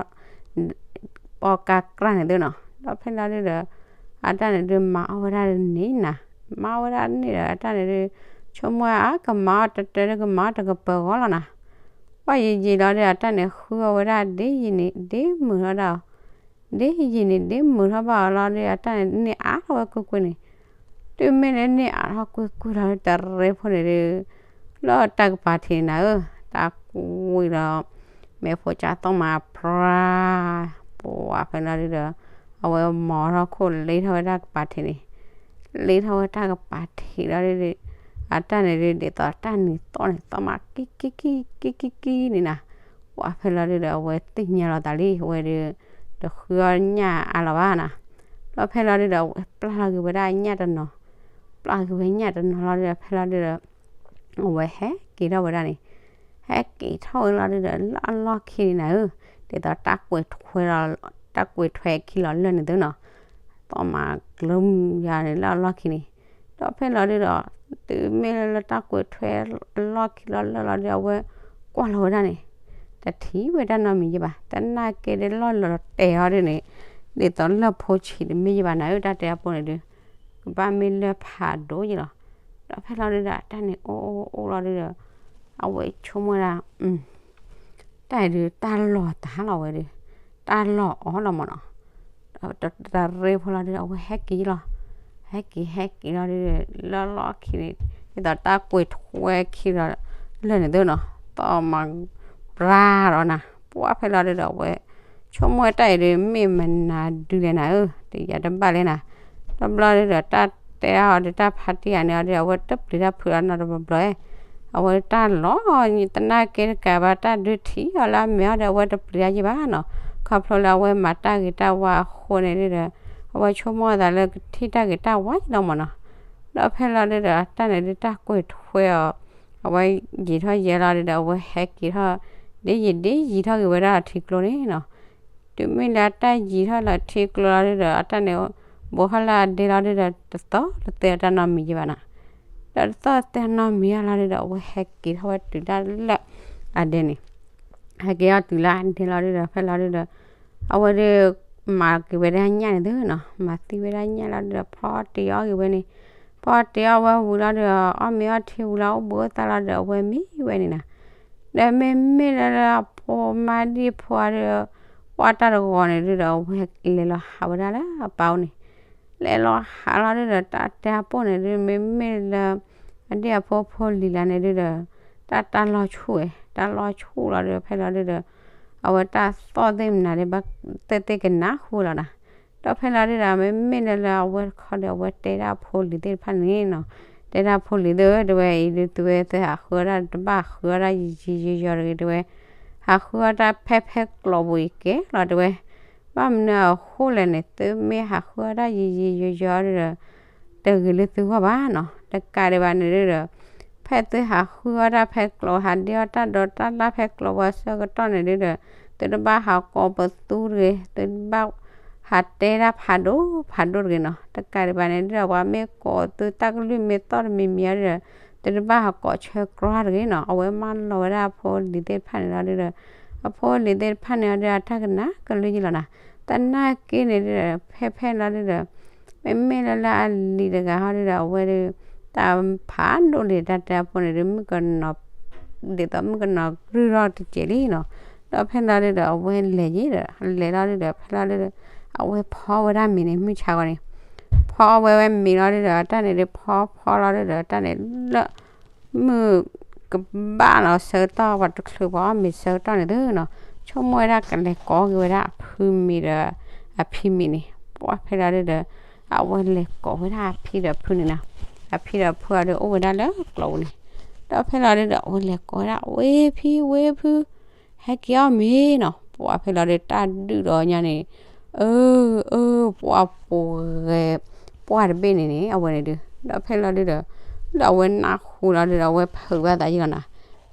ဒီး ပိာ်ကါကြၢ်န့ၣ်သုနီၤ, ဒီးဖဲလီၤဒုဒီး အတၢ်န့ၣ်ဒုးမၤအီၣ်ဝဲဒၣ်န့ၣ်နၤ, မၤအီၣ်ဝဲဒၣ်န့ၣ်ဒီး အတၢ်န့ၣ်ဒုး ဆိကမိၣ်အါ ကမၤအီၣ်တတၢၢ်ဒုး ကမၤအီၣ်တကပၤဂီၢ်လီၤနၤ, ပှၢ်ယံာ်ယံာ်လီၤဒုး အတၢ်န့ၣ်ဃုအီၣ်ဝဲဒၣ်ဒ်ယံာ်န့ၣ် ဒ်မုာ်ထီၣ်ဒၣ်အီၤ ဒ်ယံာ်န့ၣ် ဒ်မုာ်ထီၣ်ဘၣ်အီၤလီၤဒုး အတၢ်န့ၣ်န့ၢ်အါထီၣ်ဝဲကွ့ၢ်ကွ့ၢ်န့ၣ်, တုၤမ့ၢ်လၢန့ၢ်အါထီၣ်ကွ့ၢ်ကွ့ၢ်လီၤဒုး တရ့ဖိန့ၣ်ဒုး လၢတၢ်ကပၤထံးန့ၣ်နၤဧၢ, တၢ်ကွံာ်ဒီး မဲာ်ဖိကၠၢ်သီၣ်မးပြၢ်, ပှၢ်ဖဲလီၤဒုဒီး အဝဲမၤထီၣ်ခိၣ်လ့ထီၣ်ဝဲတၢ်ကပၤထံးန့ၣ်, လ့ထီၣ်ဝဲတၢ်ကပၤထံးလီၤဒုဒီး အတၢ်န့ၣ်ဒုး ဒ်သိးတၢ်နံၤသီၣ်န့ၣ် သီၣ်မးကံကံကံ ကံကံကံန့ၣ်နၤ, ပှၢ်ဖဲလီၤဒုဒီး အဝဲသ့ၣ်ညါလီၤသးလံ အဝဲဒုး တဃုအီၣ်ညၣ်အါလီၤဘၣ်နၤ, ဒီးဖဲလီၤဒုဒီး အဝဲပျၢ်လီၤက့ၤဝဲဒၣ်ညၣ်တနီၤ, ပျၢ်က့ၤဝဲညၣ်တနီၤလီၤဒုဒီး ဖဲလီၤဒုဒီး အဝဲဟဲက့ၤထီၣ်ဝဲဒၣ်န့ၣ်, ဟဲက့ၤထီၣ်ဝဲလီၤဒုဒီး လၢအလီၢ်ခံန့ၣ်နၤဧၢ, ဒ်သိးတၢ်ကွဲးထွဲလီၤ တၢ်ကွဲးထွဲခံလီၤလၢာ်န့ၣ်သုနီၤ, သီၣ်မးကျၢၤမုၢ်ယါန့ၣ်လၢအလီၢ်ခံန့ၣ်, ဒီးဖဲလီၤဒုဒီး တုၤမ့ၢ်လၢလၢတၢ်ကွဲးထွဲအလီၢ်ခံလီၤလၢာ်လီၤဒုး အဝဲကွၢ်လီၤဝဲဒၣ်န့ၣ်, တထံၣ်ဝဲတၢ်နီတမံၤယဘၣ်, သနာ်က့ဒုးလီၢ်လီၤတဲာ်အီၤဒုန့ၣ်, ဒ်သိးလၢၢ်ဖိဆံးတမ့ၢ်ယဘၣ်နၤဧၢ, တၢ်တဲအပိာ်န့ၣ်ဒုး ကဘၣ်မ့ၢ်လၢၢ်ဖးဒိၣ်ယလီၤ, ဒီးဖဲလီၤဒုဒီး တၢ်န့ၣ်အိၣ်အိၣ်အိၣ်လီၤဒုဒီး အဝဲဆိကမိၣ်ဒၣ် တၢ်အံၤဒုးတၢ်လီၤတဟါလီၤဝဲဒုး, တၢ်လီၤအီၤလီၤမးနီၤ, ဒီးတရ့ဖိလီၤဒုဒီး အဝဲဟဲက့ၤလီၤ, ဟဲက့ၤဟဲက့ၤလီၤဒုဒီး လၢလီၢ်ခံန့ၣ် ဒ်သိးတၢ်ကွဲးထွဲခံလီၤလၢာ်န့ၣ်သုနီၤ, သီၣ်မးပြၢ်ဒီးနၤ, ပှၢ်ဖဲလီၤဒုဒီး အဝဲဆိကမိၣ်တၢ်အံၤဒုး မ့ၢ်မနုၤဒုလဲၣ်နၤဧၢ, တယၤတဘၣ်လဲၣ်နၤ, တဘျီဒုဒီး တၢ်တဲအီၤဒုး တၢ်ဖးတံၢ်အါန့ၢ်အီၤဒုး အဝဲတပျံၤတၢ်ဖုးလီၤနီတဘျီဘျီ, အဝဲတၢ်လီၤ တနာ်က့တကးဘၣ် တၢ်ဒုးထံၣ်အီၤလၢအမဲာ်အီၤဒီး အဝဲတပျံၤအါယံာ်ဘၣ်နီၤ. ခီဖျိလၢအဝဲမၤတၢ်ဂ့ၤတၢ်ဝါအဃိန့ၣ်ဒီး အဝဲဆိကမိၣ်အသးလၢကထံၣ်တၢ်ဂ့ၤတၢ်ဝါယံာ်လီၤမးနီၤ. ဒီးဖဲလီၤဒုဒီး တၢ်န့ၣ်ဒုတၢ်ကွဲးထွဲအီၤ အဝဲယံာ်ထီၣ်ယဲလီၤဒုဒီး အဝဲဟဲက့ၤထီၣ် ဒ်ယံာ်ဒ်ယံာ်ထီၣ်က့ၤဝဲဒၣ်အထံကျိန့ၣ်နီၤ. တုၤမ့ၢ်လၢတၢ်ယံာ်ထီၣ်လၢထံကျိလီၤဒုဒီး အတၢ်န့ၣ် ဘူးထီၣ်လၢအဒဲလီၤဒုဒီး တသီၣ်တသဲအတၢ်နီတမံၤယံၤဘၣ်နီၤ. ဒီးတသီၣ်တသဲနီတမံၤအလီၤဒုဒီး အဝဲဟဲက့ၤထီၣ်ဝဲတုၤဒၣ်လၢအဒဲန့ၣ် ဟဲက့ၤထီၣ်တုၤလၢအဒဲလီၤဒုဒီး ဖဲလီၤဒုဒီး အဝဲဒုး မၤက့ၤဝဲဒၣ်ညၣ်န့ၣ်သုနီၤ. မၤသံဝဲဒၣ်ညၣ်လီၤဒုဒီး ဖီတ့ၢ်အီၣ်က့ၤဝဲန့ၣ်, ဖီတ့ၢ်အီၣ်ဝဲဝံၤလီၤဒုဒီး အီၣ်မ့ၤအီထံဝံၤလီၤ အိၣ်ဘှံးအိၣ်သါလီၤဒုဒီး အဝဲမံဝဲန့ၣ်နီၤ. ဒီးမ့မ့ၢ်လၢလၢအဖိမါဒံၣ်ဖိအီၤဒုဒီး ပှၢ်တၢ်တဂီၤန့ၣ်ဒုဒီး အဝဲလဲၤလီၤဟးဝဲဒၣ်လၢအပၢ်အိၣ်န့ၣ် လဲၤလီၤဟးလီၤဒုဒီး တၢ်တဲအပိၢ်န့ၣ်ဒု မ့မ့ၢ်လၢ အဒံၣ်အဖိဖိလံၤလၢန့ၣ်ဒုဒီး တၢ်တၢ်လီၤဆူၣ်ဝဲ တၢ်လီၤဆူၣ်လီၤဒုဒီး ဖဲလီၤဒုဒီး အဝဲတၢ်သီၣ်သ့ၣ်မနုၤဒု ဘၣ်သ့ၣ်သ့ၣ်ကနၣ်ဃုလီၤနီၤ. ဒီးဖဲလီၤဒုဒီး မ့မ့ၢ်လၢလၢအဝဲတခီဒီး အဝဲတဲဒၣ်အဖိလံၤသ့ၣ်တဖၣ်န့ၣ်နီၤ, တဲဒၣ်ဖိလံၤသ့ၣ်ဧၢ တဲဝဲ အံၤဒုသုဝဲသ့ၣ်ဟးဃုအီၣ်တၢ်တဘၣ်ဟးဃုအီၣ်တၢ်ယံာ်ယံာ်ယီၤယီၤတဂ့ၤ တဲဝဲ, ဟးဃုအီၣ်တၢ်ဖဲဖဲကျိာ်ပူၤအံၤကဲလီၤ တဲဝဲ. ဘၣ်မနုၤအဃိလဲၣ်န့ၣ် သုမ့ၢ်ဟးဃုအီၣ်တၢ်ယံာ်ယံာ်ယီၤယီၤဒုဒီး တဂ့ၤလၢသုဂီၢ်ဘၣ်နီၤ. တကးဒံးဘၣ်န့ၣ်ဒုဒီး ဖဲသုဟးဃုအီၣ်တၢ်ဖဲကျိာ် ဟးဒ့အီၣ်တၢ်ဒိးတၢ်လၢ်ဖဲကျိာ်ဝဲအဆၢကတီၢ်န့ၣ်ဒုဒီး သုတဘၣ်ဟးကိးပသူတဂ့ၤ, သုတဘၣ်ဟးတဲဒၣ်ဖးဒိၣ်ဖးဒိၣ်တဂ့ၤနီၤ. တကးဒံးဘၣ်န့ၣ်ဒုဒီး ပှၤမ့ၢ်ကိးသုတၢ်ကလုၢ်မ့ၢ်သီၣ်တမံၤမံၤအီၤဒုဒီး သုတဘၣ်ဟးကိးဆၢကြီတဂ့ၤနီၤ. အဝဲမၢလီၤဝဲဒၣ်အဖိအလံၤသ့ၣ်တဖၣ်န့ၣ်လီၤဒုဒီး အဖိအလံၤသ့ၣ်တဖၣ်န့ၣ်အီၤဒုဒီး အတၢ်ကနၣ်ကလုၢ်ယံလီၤနီၤ. တနာ်က့န့ၣ်ဒုဒီး ဖဲဖဲလီၤဒုဒီး မ့မ့ၢ်လၢလၢအလံၤတဂၤဟီဒုဒီး အဝဲဒု တၢ်ဖးဒိၣ်လံ တၢ်တဲအဖိန့ၣ်ဒု မုၣ်ကနီၤ ဒ်သိးမုၣ်ကနီၤကရုၢ်ထီၣ်တစဲးလံနီၤ. ဒီးဖဲလီၤဒုဒီး အဝဲလဲၤယံဒီး လဲၤလီၤဒုဒီး ဖဲလီၤဒုဒီး အဝဲဖီဝဲဒၣ်မ့ၤန့ၣ် မုၢ်ဆါဂီၤန့ၣ် ဖီဝဲဝဲမ့ၤလီၤဒုဒီး တၢ်န့ၣ်ဒု ဖီဖီလီၤဒုဒီး တၢ်န့ၣ်လၢ မုၢ်ကဘၣ်လီၤဆၢကတီၢ် ပှၤတချုးပှၤအီၣ်မ့ၤဆၢကတီၢ်န့ၣ်သုနီၤ, ဆိကမိၣ်ဝဲဒၣ်ကလဲၤကိးက့ၤဝဲဒၣ်အဖုမ့ၤဒီး အဖံမ့ၤန့ၣ် ပှၢ်ဖဲလီၤဒုဒီး အဝဲလဲၤကိးဝဲဒၣ်အဖံဒီးအဖုန့ၣ်နီၤ, အဖံဒီးအဖုအီၤဒု အိၣ်ဝဲဒၣ်လၢကျိာ်ပူၤန့ၣ်, ဒီးဖဲလီၤဒုဒီး အဝဲလဲၤကိးဝဲဒၣ် ဝ့ၢ်ဖံ ဝ့ၢ်ဖု ဟဲက့ၤအီၣ်မ့ၤနီၤ, ပှၢ်ဖဲလီၤဒု တၢ်ဒုၣ်ဒီးညါန့ၣ် အၢ အၢ ပှၢ်ပှဲၤ ပှၢ်တဘ့ၣ်န့ၣ်န့ၣ် အဝဲန့ၣ်ဒု ဒီးဖဲလီၤဒုဒီး ဒီးအဝဲနၢ်ဟူလီၤဒုဒီး အဝဲဖုးဘၣ်သးယံလီၤနီၤ,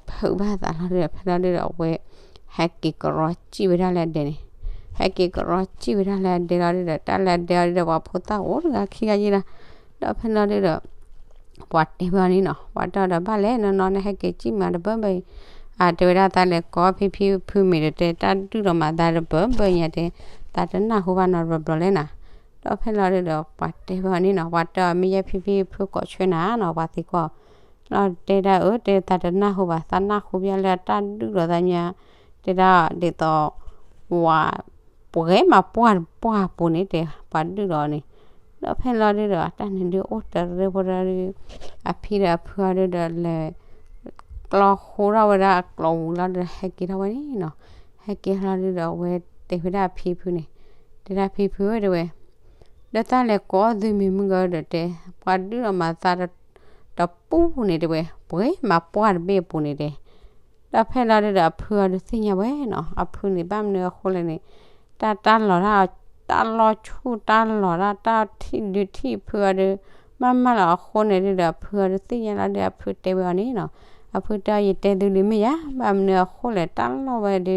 ဖုးဘၣ်သးလီၤဒုဒီး ဖဲလီၤဒုဒီး အဝဲ ဟဲက့ၤကရီစံၣ်ဝဲဒၣ်လၢအဒဲန့ၣ်, ဟဲက့ၤကရီစံၣ်ဝဲဒၣ်လၢအဒဲလီၤဒုဒီး တၢ်လၢအဒဲအီၤဒုဒီး ပှၤဖိသၣ်အိၣ်တဂၤခံဂၤယံလီၤ, ဒီးဖဲလီၤဒုဒီး ပှၤတဲဘၣ်အီၤန့ၣ်နီၤ, ပှၤတဲအီၤဒီး ဘၣ်လဲၣ်နီၤနီၤ နဟဲက့ၤစံၣ်မးတဘၢဘၢအံၤ, အတဲဝဲဒၣ် သးလဲၤကိးဖံဖံဖုမ့ၤဒီး တဲတၢ်ဒုၣ်ဒီးမၤသးတဘၢဘၢညါတဲ, သးတနၢ်ဟူဘၣ်နီတဘျီဘျီလဲၣ်နီၤ, ဒီးဖဲလီၤဒုဒီး ပှၤတဲဘၣ်အီၤန့ၣ်နီၤ, ပှၤတဲအီၤ မ့ၢ်ယဲဖံဖံဖုကိးဆၢနၤနီၤ ပှၤသံကွၢ်, ဒီးတဲဒၣ်အၢ တဲသးတနၢ်ဟူဘၣ် သးနၢ်ဟူဘၣ်လၢတၢ်ဒုၣ်ဒီးသးညါ, တဲဒၣ်ဒ်သိး ဝၤ ပှဲၤမးပှၢ်တပှၢ်ပူၤန့ၣ် တဲ ပှၤဒုၣ်ဒီးန့ၣ်, ဒီးဖဲလီၤဒုဒီး တၢ်န့ၣ်ဒုအိၣ်တရံးဖိဒီး အဖံဒီးအဖုအီၤဒုဒီးလဲၤ ကျီဃိထီၣ်ဝဲဒၣ်အကျိာ်ပူၤလီၤဒီး ဟဲက့ၤထီၣ်ဝဲန့ၣ်နီၤ, ဟဲက့ၤထီၣ်လီၤဒုဒီး အဝဲတဲဝဲဒၣ်အဖံဖုန့ၣ်, တဲဒၣ်ဖံဖုဧၢ တဲဝဲ ဒီးသးလဲၤကိးသုမ့ၤမုၢ်ဂီၤဒီးတဲ ပှၤဒုၣ်ဒီးမၤသးတပူၤန့ၣ် တဲဝဲ ပှဲၤမးပှၢ်တဘ့ၣ်အပူၤန့ၣ်တဲ ဒီးဖဲလီၤဒုဒီးအဖုအီၤဒုသ့ၣ်ညါဝဲနီၤ, အဖုန့ၣ်ဘၣ်မနုၤအဃိလဲၣ်န့ၣ်, တၢ်တၢ်လီၤတၢ် တၢ်လီၤဆူၣ်တၢ်လီၤတၢ် တၢ်ထံၣ်ဒုးထံၣ်ဖုအီၤဒု မးမးလီၤအဃိန့ၣ်ဒုဒီး အဖုအီၤဒုသ့ၣ်ညါလီၤဒု အဖုတဲဝဲအီၤန့ၣ်နီၤ, အဖုတဲအီၤ ယတဲသုလံမ့ၢ်ယါ, ဘၣ်မနုၤအဃိလဲၣ် တၢ်လီၢ်ဝဲဒု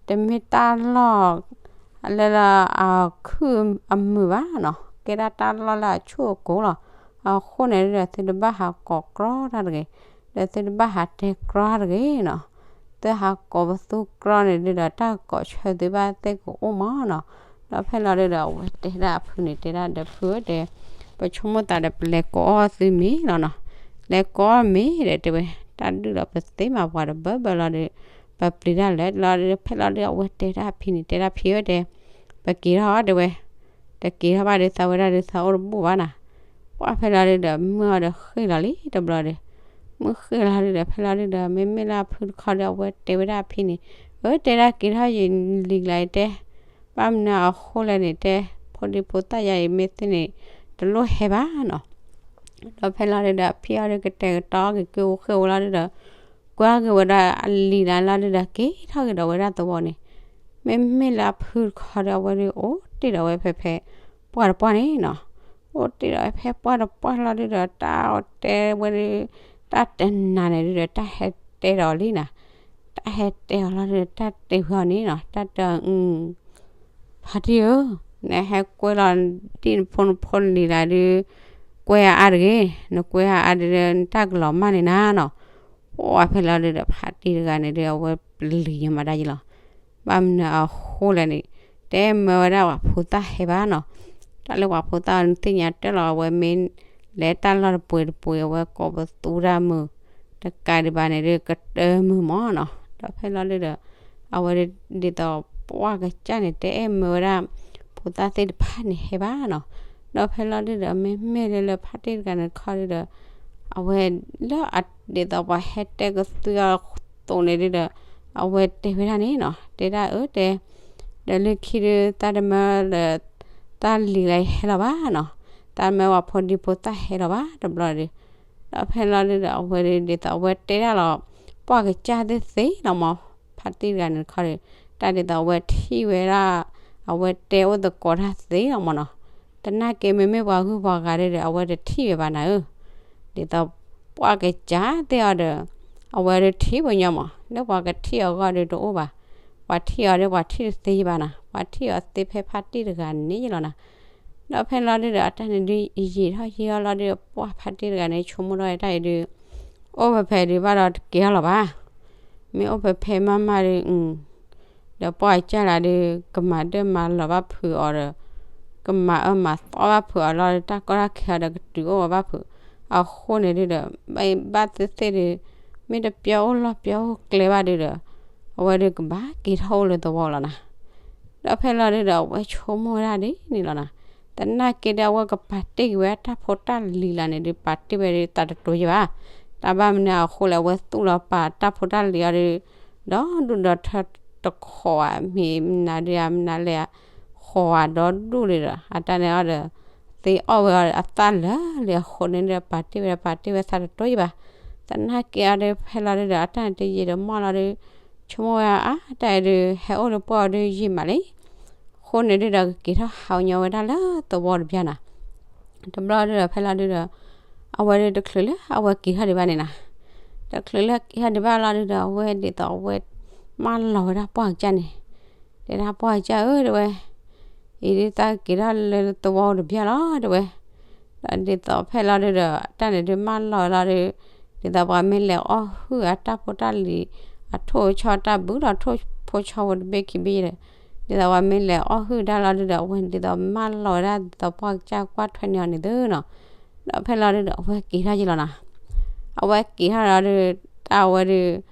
တမ့ၢ်တၢ်လီၢ် လၢလၢအခုၣ်အမုာ်ဘၣ်နီၤ, ကဲဒၣ်တၢ်လီၢ်လၢအဆူၣ်အကိၤလီၤ. အဃိန့ၣ်ဒုဒီး သုတဘၣ်ဟးကိးကြီတၢ်တဂ့ၤ, ဒီးသုတဘၣ်ဟးတဲကြီတဂ့ၤနီၤ. သုဟးကိးပသူကြီန့ၣ်ဒုဒီး တၢ်ကိးဆၢသုဘၣ်သ့ၣ်ကအိၣ်မးနီၤ. ဒီးဖဲလီၤဒုဒီး အဝဲတဲဒၣ်အဖုန့ၣ် တဲဒၣ်ဒီးဖုဧၢ တဲ ပဆိကမိၣ်သးဒီးပလဲၤကိးအီၣ်သုမ့ၤလီၤနီၤ, လဲၤကိးအီၣ်မ့ၤဒီး တဲဝဲ တၢ်ဒုၣ်ဒီးပသ့မးပှၤတဘၢဘၢလီၤဒီး ပပျံၤတၢ်လဲၤလီၤဒီး ဖဲလီၤဒုဒီး အဝဲတဲဒၣ်အဖံန့ၣ် တဲဒၣ်ဖံဧၢ တဲ ပက့ၤထီၣ်တဲဝဲ, တက့ၤထီၣ်ဘၣ်ဒီး သးဝဲဒၣ်ဒီးသးအိၣ်တဘူၣ်ဘၣ်နီၤ. ပှၢ်ဖဲလီၤဒုဒီး မုၢ်အီၤဒီးဃ့ၢ်လီၤလံတဘျီဒီး, မုၢ်ဃ့ၢ်လီၤဒုဒီး ဖဲလီၤဒုဒီး မ့မ့ၢ်လၢအဖုတခီဒီး အဝဲတဲဝဲဒၣ်အဖံန့ၣ်, အၢ တဲဒၣ်က့ၤထီၣ်ယံာ်လံကျါအံၤတဲ, ဘၣ်မနုၤအဃိလဲၣ်န့ၣ်တဲ, ဖိဒံဖိသၣ်ယါအံၤမ့ၢ်သ့န့ၣ် တလိၣ်ဟဲဘၣ်နီၤ. ဒီးဖဲလီၤဒုဒီး အဖံအီၤဒုကတဲာ်ကတီၤက့ၤက့ၤအိၣ်ဃ့ၢ်ဝဲလီၤဒုဒီး ကွၢ်က့ၤဝဲဒၣ်အလံၤလၢ်လီၤဒုဒီး က့ၤထီၣ်က့ၤဒီးဝဲဒၣ်သဝီန့ၣ်, မ့မ့ၢ်လၢအဖုတခီဒီး အဝဲဒုအိၣ်တ့ၢ်ဒီးဝဲဖဲဖဲပှၢ်တပှၢ်န့ၣ်နီၤ, အိၣ်တ့ၢ်ဒီးဝဲဖဲပှၢ်တပှၢ်လီၤဒုဒီး တၢ်အီၣ်တဲဝဲဒု တၢ်တနၤန့ၣ်ဒုဒီး တၢ်ဟဲတဲဒီးအီၤလံနီၤ, တၢ်ဟဲတဲအီၤလီၤဒုဒီး တၢ်တဲဝဲအီၤန့ၣ်နီၤ, တၢ်တဲအီၤ ဖါတံၢ်ဧၢ, နဟဲကွဲလီၤဒ်နဖိနဖိလံၤလၢ်ဒု ကွဲအါအါတဂ့ၤ, နကွဲအါအါဒုဒီး နတၢ်ကလီၤမၢ်န့ၣ်နၤနီၤ, ပှၢ်ဖဲလီၤဒုဒီး ဖါတံၢ်တဂၤန့ၣ်ဒု အဝဲပျံၤညါမးတၢ်ယလီၤ, ဘၣ်မနုၤအဃိလဲၣ်န့ၣ်, တအဲၣ်မၢဝဲဒၣ်ပှၤဖိသၣ်ဟဲဘၣ်နီၤ, တၢ်လၢပှၤဖိသၣ်နသ့ၣ်ညါတၢ်လီၤ အဝဲမ့ၢ်လဲၤတၢ်လီၢ်တပှဲၤတပှဲၤ အဝဲကိးပသူတၢ်မုာ် တကးဒံးဘၣ်န့ၣ်ဒု ကတၢၢ်မုာ်မးနီၤ, ဒီးဖဲလီၤဒုဒီး အဝဲဒ်သိးပှၢ်ကစၢ်န့ၣ် တအဲၣ်မၢဝဲဒၣ် ဖိသၣ်သ့ၣ်တဖၣ်န့ၣ်ဟဲဘၣ်နီၤ, ဒီးဖဲလီၤဒုဒီး မ့မ့ၢ်လၢလၢဖါတံၢ်တဂၤန့ၣ်တခီဒုဒီး အဝဲလၢအဒ်သိးပှၤဟဲတဲကသွံအီၤအသိးန့ၣ်ဒုဒီး အဝဲတဲဝဲဒၣ်န့ၣ်နီၤ, တဲဒၣ်အၢတဲ ဒီးလၢခံဒု သးတမၢဒီး သးလံၤလၢဟဲလီၤဘၣ်နီၤ, သးတမၢပှၤဖိဒံဖိသၣ်ဟဲလီၤဘၣ်တဘျီဒု, ဒီးဖဲလီၤဒုဒီး အဝဲဒ်သိးအဝဲတဲဒၣ်လီၤ ပှၢ်ကစၢ်သ့ၣ်သ့လီၤမး, ဖါတံၢ်တဂၤန့ၣ်တခီဒီး တၢ်ဒ်သိးအဝဲထံၣ်ဝဲဒၣ် အဝဲတဲအိၣ်သကိးတၢ်သ့လီၤမးနီၤ, တနာ်က့မ့မ့ၢ်ပှၤဂုၤပှၤဂၤဒုဒီး အဝဲတထံၣ်ဝဲဘၣ်နၤဧၢ ဒ်သိးပှၢ်ကစၢ်သ့ၣ်အီၤဒီး အဝဲဒုထံၣ်ဝဲညီမး, လၢပှၤကထံၣ်အီၤအဂီၢ်ဒုတအိၣ်ဘၣ်, ပှၤထံၣ်အီၤဒုပှၤထံၣ်တသ့ဘၣ်နၤ, ပှၤထံၣ်အီၤသ့ဖဲဖါတံၢ်တဂၤန့ၣ်ယလီၤနၤ, ဒီးဖဲလီၤဒုဒီး အတၢ်န့ၣ်ဒုယံာ်ထီၣ်ယံာ်အီၤလီၤဒု ပှၢ်ဖါတံၢ်တဂၤန့ၣ် ဆိကမိၣ်ထီၣ်တၢ်အံၤဒု အိၣ်ဖဲဖဲဒုဘၣ်ဒီးတက့ၤထီၣ်လီၤဘၣ်, မ့ၢ်အိၣ်ဖဲဖဲမးမးဒု ဒီးပှၢ်ကစၢ်လၢဒု ကမၤဒၢၣ်မၤလီၤဘၣ်ဖုးအီၤဒီး ကမၤအၢမၤသီဘၣ်ဖုးအီၤလီၤ, တၢ်ကီတၢ်ခဲအီၤဒီး ကတုၤအိၣ်ဝဲဘၣ်ဖုး, အဃိန့ၣ်ဒုဒီး ဘၣ်သ့ၣ်သ့ၣ်ဒု မ့ၢ်တပျီအိၣ်လီၢ်ပျီအိၣ်ကျဲဘၣ်ဒုဒီး အဝဲဒုကဘၣ်က့ၤထီၣ်အိၣ်လၢသဝီလီၤနၤ, ဒီးဖဲလီၤဒုဒီး အဝဲဆိကမိၣ်ဝဲဒၣ်ဒ်န့ၣ်လီၤနၤ, တနာ်က့ဒီး အဝဲကပာ်တ့ၢ်က့ၤဝဲတၢ်ဖိတၢ်လံၤလၢန့ၣ်ဒု ပာ်တ့ၢ်ဝဲဒု သးတတိယဘၣ်, တၢ်ဘၣ်မနုၤအဃိလဲၣ် အဝဲသူၣ်လီၤပာ်တၢ်ဖိတၢ်လံၤအီၤဒု ဒီးဒူၣ်ဒီးထၢတခီဧါ မ့ၢ်မနုၤဒုဧါ မနုၤလဲၣ်ဧါ, ဃီဧါဒီးဒူၣ်လံဒီး အတၢ်န့ၣ်အီၤဒီး သ့အီၣ်ဝဲအီၤအသၣ်လၢာ်လံအဃိန့ၣ်ဒီး ပာ်တ့ၢ်ဝဲဒီး ပာ်တ့ၢ်ဝဲသးတတိယဘၣ်, တနာ်က့အီၤဒု ဖဲလီၤဒုဒီး အတၢ်န့ၣ်တယံာ်ဒီးမီၢ်လီၤဒု ဆိကမိၣ်ဝဲအါ တၢ်အံၤဒု ဟဲအိၣ်လၢပှၢ်အီၤဒုယံာ်မးလံ အဃိန့ၣ်ဒုဒီး ကက့ၤထီၣ်ဟးညီဝဲဒၣ်လၢသဝီတဘျီနၤ, တဘျီဒုဒီး ဖဲလီၤဒုဒီး အဝဲဒုတချုးလၢအဝဲက့ၤထီၣ်ဒံးဘၣ်န့ၣ်နၤ, တချုးလၢက့ၤထီၣ်ဒံးဘၣ်လီၤဒုဒီး အဝဲဒ်သိးအဝဲ မၢလီၤဝဲဒၣ်ပှၢ်ကစၢ်န့ၣ်, တဲဒၣ်ပှၢ်ကစၢ်ဧၢ တဲဝဲ အံၤဒုသးက့ၤထီၣ်လၢသဝီတဘျီလီၤ တဲဝဲ, ဒီးဒ်သိးဖဲလီၤဒုဒီး အတၢ်န့ၣ်ဒုမၢလီၤဝဲလီၤဒု ဒ်သိးပှၤမ့ၢ်လဲၤအီၣ်ဟုၣ်အတၢ်ဖိတၢ်လံၤ အထိၣ်ဆီတၢ်ဘုဒီးထိၣ်ဖိဆီဖိတဘ့ၣ်ခံဘ့ၣ်ဒီး ဒ်သိးပှၤမ့ၢ်လဲၤအီၣ်ဟုၣ်ဒၣ်လီၤဒုဒီး အဝဲဒ်သိးမၢလီၤဝဲဒၣ်ဒ်သိးပှၢ်ကစၢ်ကွၢ်ထွဲန့ၢ်အီၤန့ၣ်သုနီၤ, ဒီးဖဲလီၤဒုဒီး အဝဲက့ၤထီၣ်ယလီၤနၤ, အဝဲက့ၤထီၣ်လီၤဒု တၢ်အဝဲဒု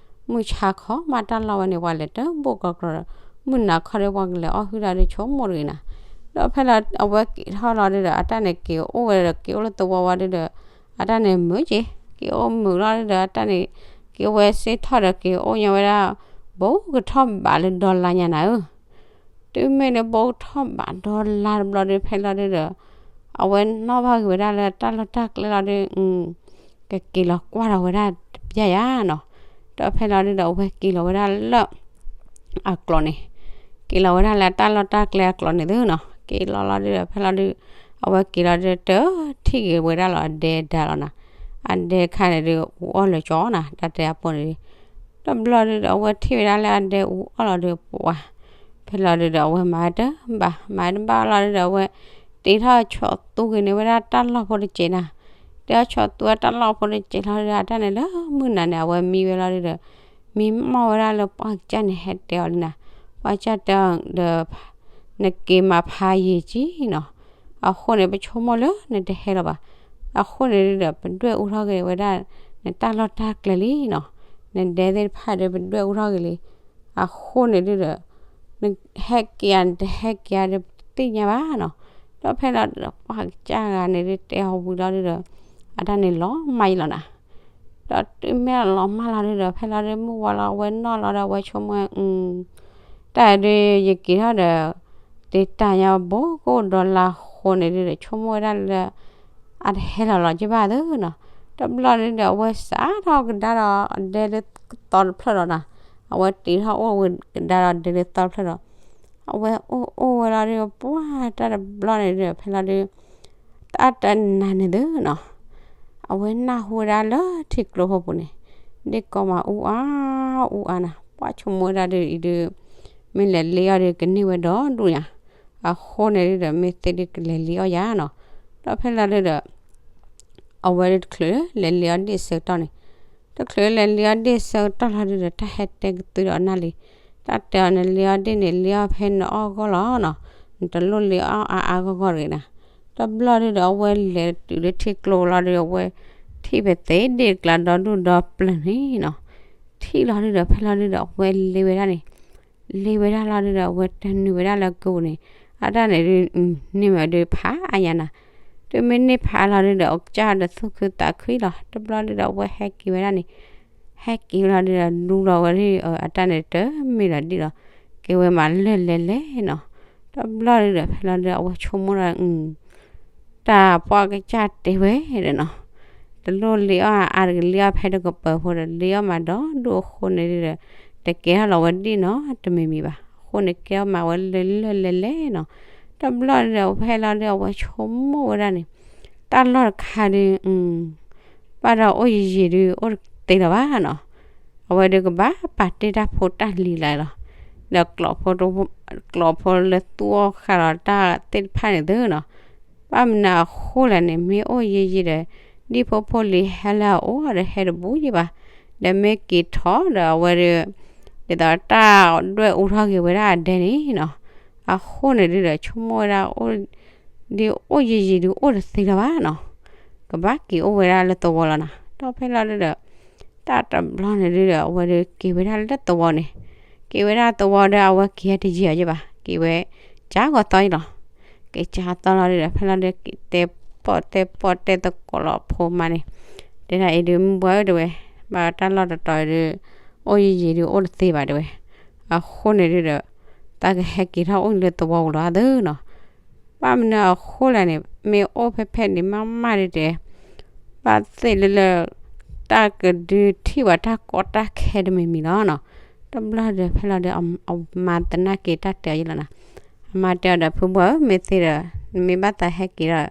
မုၢ်ဆါခီမးတၢ်လီၢ်ဝဲန့ၣ် ပှၤလဲၤတဘိၣ်ကီးကျီဒီး မုၢ်နၤခီဒီးပှၤကလဲၤအီၣ်ဟုၣ်ဒၣ်ဒုဆိကမိၣ်တဂ့ၤနၤ, ဒီးဖဲလီၤအဝဲက့ၤထီၣ်လီၤဒုဒီး အတၢ်န့ၣ်က့ၤအိၣ်ဝဲဒီး က့ၤအိၣ်လၢသဝီဝဲဒုဒီး အတၢ်န့ၣ်မုာ်က့ၤ က့ၤအိၣ်မုာ်လီၤဒုဒီး အတၢ်န့ၣ် က့ၤဝဲစ့ထီၣ်ဒီးက့ၤအိၣ်ညီဝဲဒၣ် ဘိကထီၣ်ဘးလၢဒီလါညါနၤဧၢ တုၤမ့ၢ်လၢဘိကထီၣ်ဘးဒီလါတဘျီဒု ဖဲလီၤဒုဒီး အဝဲနီၣ်ဘၣ်က့ၤဝဲဒၣ်လၢတၢ်လီၢ်တၢ်ကျဲလီၤဒု ကက့ၤလီၤကွၢ်ဒီးဝဲဒၣ်တပျၢ်ယါနီၤ, ဒီးဖဲလီၤဒုဒီး အဝဲက့ၤလီၤဝဲဒၣ်လၢ အကျိၤန့ၣ်, က့ၤလီၤဝဲဒၣ်လၢတၢ်လီၢ်တၢ်ကျဲအကျိၤန့ၣ်သုနီၤ, က့ၤလီၤလီၤဒုဒီး ဖဲလီၤဒု အဝဲက့ၤလီၤဒု တထံၣ်က့ၤဝဲဒၣ်လီၤအဒဲဒါလီၤနၤ, အဒဲခါန့ၣ်ဒု အူအီၣ်လၢကၠီနၤ တၢ်တဲအပိၢ်န့ၣ်ဒု တဘျီဒုဒီး အဝဲထံၣ်ဝဲဒၣ်လၢအဒဲအူအီၣ်လီၤဒု ပှၤ ဖဲလီၤဒုဒီး အဝဲမၤတဘၣ် မၤတဘၣ်လီၤဒုဒီး အဝဲ တ့ထီၣ်ဆီသူက့ၤန့ၢ်ဝဲဒၣ်တၢ်လီၢ်ဖိတစဲးနၤ, တ့ထီၣ်ဆီသူဝဲတၢ်လီၢ်ဖိတစဲးလီၤဒုဒီး အတၢ်န့ၣ်လၢမုၢ်နၤန့ၣ် အဝဲမံဝဲလီၤဒုဒီး မံမီၢ်ဝဲဒၣ်လၢပှၢ်ကစၢ်န့ၣ်ဟဲတဲအီၤလံနၤ, ပှၢ်ကစၢ်တဲအီၤဒီး နက့ၤမၤဖးယံာ်ကံနီၤ, အဃိန့ၣ် ပဆိကမိၣ်လၢနတဟဲလီၤဘၣ်, အဃိန့ၣ်ဒုဒီး ပဒွဲၣ်အူထီၣ်က့ၤဝဲဒၣ် နတၢ်လီၢ်တၢ်ကျဲလံနီၤ, နဒဲသ့ၣ်တဖၣ်ဒီး ပဒွဲၣ်အူထီၣ်က့ၤလံ အဃိန့ၣ်ဒုဒီး နဟဲက့ၤဧါ နတဟဲက့ၤဧါဒီး ပတသ့ၣ်ညါဘၣ်နီၤ, ဒီးဖဲလီၤဒုဒီး ပှၢ်ကစၢ်ဂၤန့ၣ်ဒု တဲအီၤဝံၤလီၤဒုဒီး အတၢ်န့ၣ်လီၤမၢ်ယလီၤနၤ, ဒီးတုၤမ့ၢ်လီၤမၢ်လီၤဒုဒီး ဖဲလီၤဒုမုၢ်ဝါလီၤ အဝဲနီၣ်လီၤဒီး အဝဲဆိကမိၣ် တၢ်ဒု ယက့ၤထီၣ်ဒီး တ့တၢ်ညါဘိကအိၣ်ဒီးလါဃိန့ၣ်ဒုဒီး ဆိကမိၣ်ဝဲဒၣ်လၢ အတဟဲလီၤလီၤက့ဘၣ်သ့နီၤ. တဘျီဒုဒီး အဝဲစးထီၣ်ကဒါဒီးအဒဲလၢသီတဖျၢၣ်ဒီးနီၤ, အဝဲတ့ထီၣ်အိၣ်ဝဲကဒါဒီးဒဲလၢသီတဖျၢၣ်ဒီး အဝဲအိၣ်အိၣ်ဝဲလီၤဒုး ပှၢ်တၢ်တဘျီန့ၣ်ဒုး ဖဲလီၤဒုး တၢ်တနၤန့ၣ်သ့နီၤ, အဝဲနၢ်ဟူဝဲဒၣ်လၢထံကျိဖိပူၤန့ၣ် ဒ့ၣ်ကီမးအူအါအူအါနၤ, ပှၢ်ဆိကမိၣ်ဝဲဒၣ်ဒုးအံၤဒုး မ့ၢ်လဲၤလ့အီၣ်ဒုးကန့ၢ်ဝဲဒီးဒူၣ်ညါ, အဃိန့ၣ်ဒုဒီး မ့ၢ်သ့ဒုးကလဲၤလ့အီၣ်ယါနီၤ. ဒီးဖဲလီၤဒုဒီး အဝဲဒုးတချုးလဲၤလ့အီၣ်ဒ့ၣ်ဆၢကတီၢ်န့ၣ်, တချုးလဲၤလ့အီၣ်ဒ့ၣ်ဆၢကတီၢ်လီၤဒုဒီး တၢ်ဟဲတဲကသုဒီးအနၢ်လံ, တၢ်တဲအီၤ နလ့အီၣ်ဒ့ၣ်န့ၣ် လ့အီၣ်ဖဲနအီၣ်ဂီၢ်လီၤနီၤ, နတလိၣ်လ့အီၣ်အါအါဂီၢ်ဂီၢ်တဂ့ၤနၤ. တဘျီဒုဒီး အဝဲလဲၤတုၤလၢထံကျိလီၤဒုး အဝဲထံၣ်ဖဲသ့ဒ့ၣ်တကျါ ဒီဒူၣ်ဒီပျၢၤန့ၣ်နီၤ, ထံၣ်လီၤဒုဒီး ဖဲလီၤဒုဒီး အဝဲလ့ဝဲဒၣ်န့ၣ် လ့ဝဲဒၣ်လီၤဒုဒီး အဝဲတနုာ်ဝဲဒၣ်လၢကဝူၤန့ၣ်, အတၢ်န့ၣ်ဒုး န့ၢ်မးဒုးဖးအါညါနၤ, တုၤမ့ၢ်န့ၢ်ဖးလီၤဒုဒီး အကစၢ်ဒီးသူၣ်ခုသးခုလီၤ. တဘျီဒုဒီး အဝဲဟဲက့ၤဝဲဒၣ်န့ၣ်, ဟဲက့ၤလီၤဒုဒီး ဒူလီၤဝဲဒၣ် အတၢ်န့ၣ်တမ့ၢ်လီၤဒံၣ်လီၤ, ကဲဝဲမးလၢလဲၤလဲၤနီၤ. တဘျီဒုဒီး ဖဲလီၤဒုဒီး အဝဲဆိကမိၣ်ဒီး တၢ်ပှၢ်ကစၢ်တဲဝဲဒီးနီၤ, တလိၣ်လ့အီၣ်အါတဂ့ၤ, လ့အီၣ်ဖဲတကပၤဖိဒီး လ့အီၣ်မးဒီဒူၣ်အဃိန့ၣ်ဒုဒီး တကဲထီၣ်လီၤဝဲဒံၣ်နီတမံၤမံၤဘၣ်. အဃိန့ၣ် ကဲအီၣ်မးဝဲလၢလၢလဲၤလဲၤနီၤ. တဘျီဒုဒီး ဖဲလီၤဒုဒီး အဝဲဆိကမိၣ်ဝဲဒၣ်န့ၣ် တၢ်လီၢ်တခါဒုး ဘၣ်ဒီးအိၣ်ယံာ်ယံာ်ဒုး အိၣ်တသ့လၢၤဘၣ်နီၤ. အဝဲဒုးကဘၣ်ပာ်တ့ၢ်တၢ်ဖိတၢ်လံၤလၢ်လီၤ. ဒီးကျိးဖိတ ကျိးဖိလၢသူၣ်အီၣ်ဃာ်လီၤတၢ်သ့ၣ်တဖၣ်န့ၣ်သ့နီၤ. ဘၣ်မနုၤအဃိလဲၣ်န့ၣ် မ့ၢ်အိၣ်ယံာ်ယံာ်ဒီး ဒ်ဖိဖိလံၤဟဲလၢအအိၣ်ဒီးဟဲတဘူးယံာ်ဘၣ်. ဒီးမ့ၢ်က့ၤထီၣ်ဒီးအဝဲဒုး ဒ်သိးတၢ်ဒွဲၣ်အူထီၣ်က့ၤဝဲဒၣ်အဒဲန့ၣ်နီၤ. အဃိန့ၣ်ဒုဒီး ဆိကမိၣ်ဝဲဒၣ် ဒ်အိၣ်ယံာ်ယံာ်ဒုးအိၣ်တသ့လၢၤဘၣ်နီၤ. ကဘၣ်က့ၤအိၣ်ဝဲဒၣ်လၢသဝီလီၤနၤ. ဒီးဖဲလီၤဒုဒီး တၢ်တဘျီန့ၣ်ဒုဒီး အဝဲဒုးက့ၤဝဲဒၣ်လၢသဝီန့ၣ်, က့ၤဝဲဒၣ်သဝီဒီး အဝဲက့ၤဟဲတယံာ်အီၤယံာ်ဘၣ်, က့ၤဝဲကၢ်ဂီၤသီယံာ်လီၤ. က့ၤကၢ်ဂီၤသီလီၤဒုဒီး ဖဲလီၤဒုးက့ၤတဲပီၣ်တဲပီၣ်တဲသကိးလီၤအဖိမါန့ၣ်, တဲဒၣ်အံၤဒုး မုၢ်ဘှါဧၢ တဲဝဲ, ဘၣ်တၢ်လီၢ်တတီၤဒုး အိၣ်ယံာ်ယံာ်ဒုးအိၣ်တသ့ဘၣ် တဲဝဲ. အဃိန့ၣ်ဒုဒီး သးကဟဲက့ၤထီၣ်အိၣ်လၢသဝီပူၤလီၤသ့နီၤ. ဘၣ်မနုၤအဃိလဲၣ်န့ၣ် မ့ၢ်အိၣ်ဖဲဖဲန့ၣ်မးမးဒုတဲ, ဘၣ်သ့ၣ်လၢလၢ တၢ်ကဒုးထံၣ်ဝဲတၢ်ကီတၢ်ခဲတမံၤမံၤလီၤနီၤ. တဘျီဒီး ဖဲလီၤဒုး အမါသနာ်က့တၢ်တဲအီၤယံာ်လီၤနၤ. အမါတဲအီၤဒီး ဖုဘှါဧၢ မ့ၢ်သ့ဒီး နမ့ၢ်ဘၣ်သးဟဲက့ၤဒီး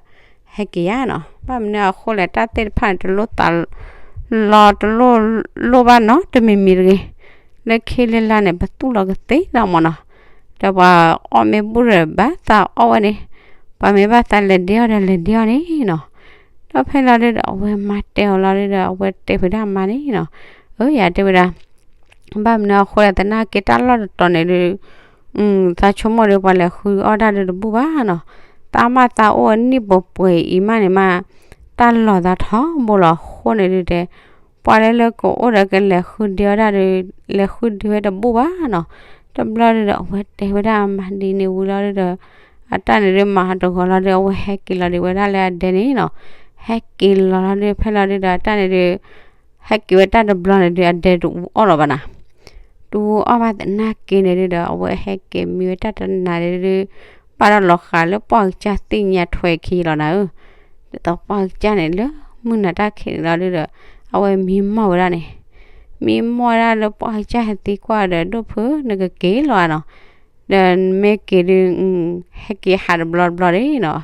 ဟဲက့ၤယါနီၤ. ဘၣ်မနုၤအဃိလဲၣ် တၢ်သ့ၣ်တဖၣ်န့ၣ် တလိၣ်သးလီၤ တလိၣ်လိၣ်ဘၣ်နီတမံၤမံၤတဂ့ၤ. လၢခံလၢလာ်န့ၣ် ပသူၣ်လီၤကသ့လီၤမၢ်နီၤ. ဒီးပှၤအီၣ်မ့ၢ်ဘူၣ်ဒီး ဘၣ်သးအီၣ်ဝဲန့ၣ်, ပှၤမ့ၢ်ဘၣ်သးလဲၤဒ့အီၣ်ဒီးလဲၤဒ့အီၣ်န့ၣ်နီၤ. ဒီးဖဲလီၤဒုဒီး အဝဲမါတဲအီၤလီၤဒုဒီး အဝဲတဲဖုးဒၣ်မါန့ၣ်နီၤ, အၢ ယၤတဲဝဲဒၣ် ဘၣ်မနုၤအဃိလဲၣ် သနာ်က့တၢ်လီၢ်တတီၤန့ၣ်ဒုး သးဆိကမိၣ်ဒီး ပှၤလဲၤဃုအီၣ်တၢ်ဒုးတဘူၣ်ဘၣ်နီၤ. သးမးသးအိၣ်အနံၣ်ပှဲၤပှဲၤအံၤမးန့ၣ်မး တၢ်လီၤသးထီဘိလီၤ. အဃိန့ၣ်ဒုးတဲ ပှၤလၢလၢကအိၣ်ဒီးကလဲၤဃုဒုးအီၣ်တၢ်ဒုး လဲၤဃုဒုးဝဲတဘူၣ်ဘၣ်နီၤ. တဘျီဒုးဒီး အဝဲတဲဝဲဒၣ်အမါဒ်န့ၣ်ဝံၤလီၤဒုးဒီး အတၢ်န့ၣ်ဒုးမၤဟးတဂီၤလီၤဒီး အဝဲဟဲက့ၤလီၤဒုးဝဲဒၣ်လၢအဒဲန့ၣ်နီၤ. ဟဲက့ၤလီၤလီၤဒုး ဖဲလီၤဒုးဒီး အတၢ်န့ၣ်ဒုး ဟဲက့ၤဝဲတၢ်တဘျီန့ၣ်ဒုး အဒဲတအူအီၣ်လီၤဘၣ်နၤ. တအူအီၣ်ဘၣ်သနာ်က့န့ၣ်ဒုးဒီး အဝဲဟဲက့ၤမံဝဲတၢ်တနၤန့ၣ်ဒုး ဘၣ်ဒီးလီၤဃးလၢပှၢ်ကစၢ်သ့ၣ်ညါထွဲခံလီၤနၤဧၢ. ဒ်သိးပှၢ်ကစၢ်န့ၣ် လၢမုၢ်နၤတၢ်ခံးန့ၣ်လီၤဒုးဒီး အဝဲမံမီၢ်ဝဲဒၣ်န့ၣ်, မံမီၢ်ဝဲဒၣ်လၢပှၢ်ကစၢ်ဟဲသံကွၢ်ဒီး ဒိၣ်ဖု နကက့ၤလီၤဧါနီၤ. ဒီးမ့ၢ်က့ၤဒုး ဟဲက့ၤဟးတဘျီတဘျီဒၣ်နီၤ.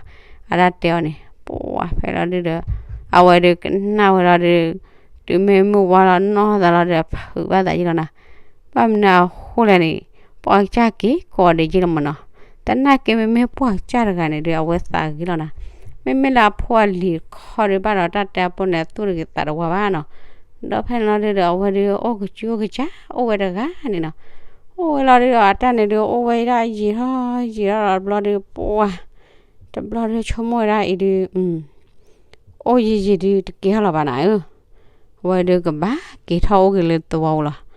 အတၢ်တဲအီၤန့ၣ် ပှၤဖဲလီၤဒုးဒီး အဝဲဒုးကနၣ်ဝဲလီၤဒုး တုၤမ့ၢ်မုၢ်ဝါလီၤနီၢ်သးလီၤဒီး ဖုးဘၣ်သးယံာ်လီၤနၤ. ဘၣ်မနုၤအဃိလဲၣ်န့ၣ် ပှၤကစၢ်က့ၤကိးဒံးယံာ်လီၤမၢ်နီၤ. သနာ်က့မ့မ့ၢ်ပှၢ်ကစၢ်တဂၤန့ၣ်ဒုး အဝဲသးဂ့ၤလီၤနၤ. မ့မ့ၢ်လၢအဖိအလံၤတခီဒုး ဘၣ်ဒီးတၢ်တဲအဖိန့ၣ် အသူၣ်တဂ့ၤသးတဝါဘၣ်နီၤ. ဒီးဖဲန့ၣ်လီၤဒုးဒီး အဝဲဒုးအိၣ်ကစူၤအိၣ်ကစၢ် အိၣ်ဝဲတဂၤန့ၣ်နီၤ. အိၣ်ဝဲလီၤဒုးဒီး အတၢ်န့ၣ်ဒုး အိၣ်ဝဲဒၣ်ယံာ်ထီၣ်ယံာ်ထီၣ်လီၤတဘျီဒုး ပှၤ တဘျီဒုးဆိကမိၣ်ဝဲဒၣ်အံၤဒုး အိၣ်ယံာ်ယံာ်ဒုး တက့ၤထီၣ်လီၤဘၣ်နၤဧၢ. အဝဲဒုးကဘၣ်က့ၤထီၣ်အိၣ်က့ၤလၢသဝီပူၤလီၤ.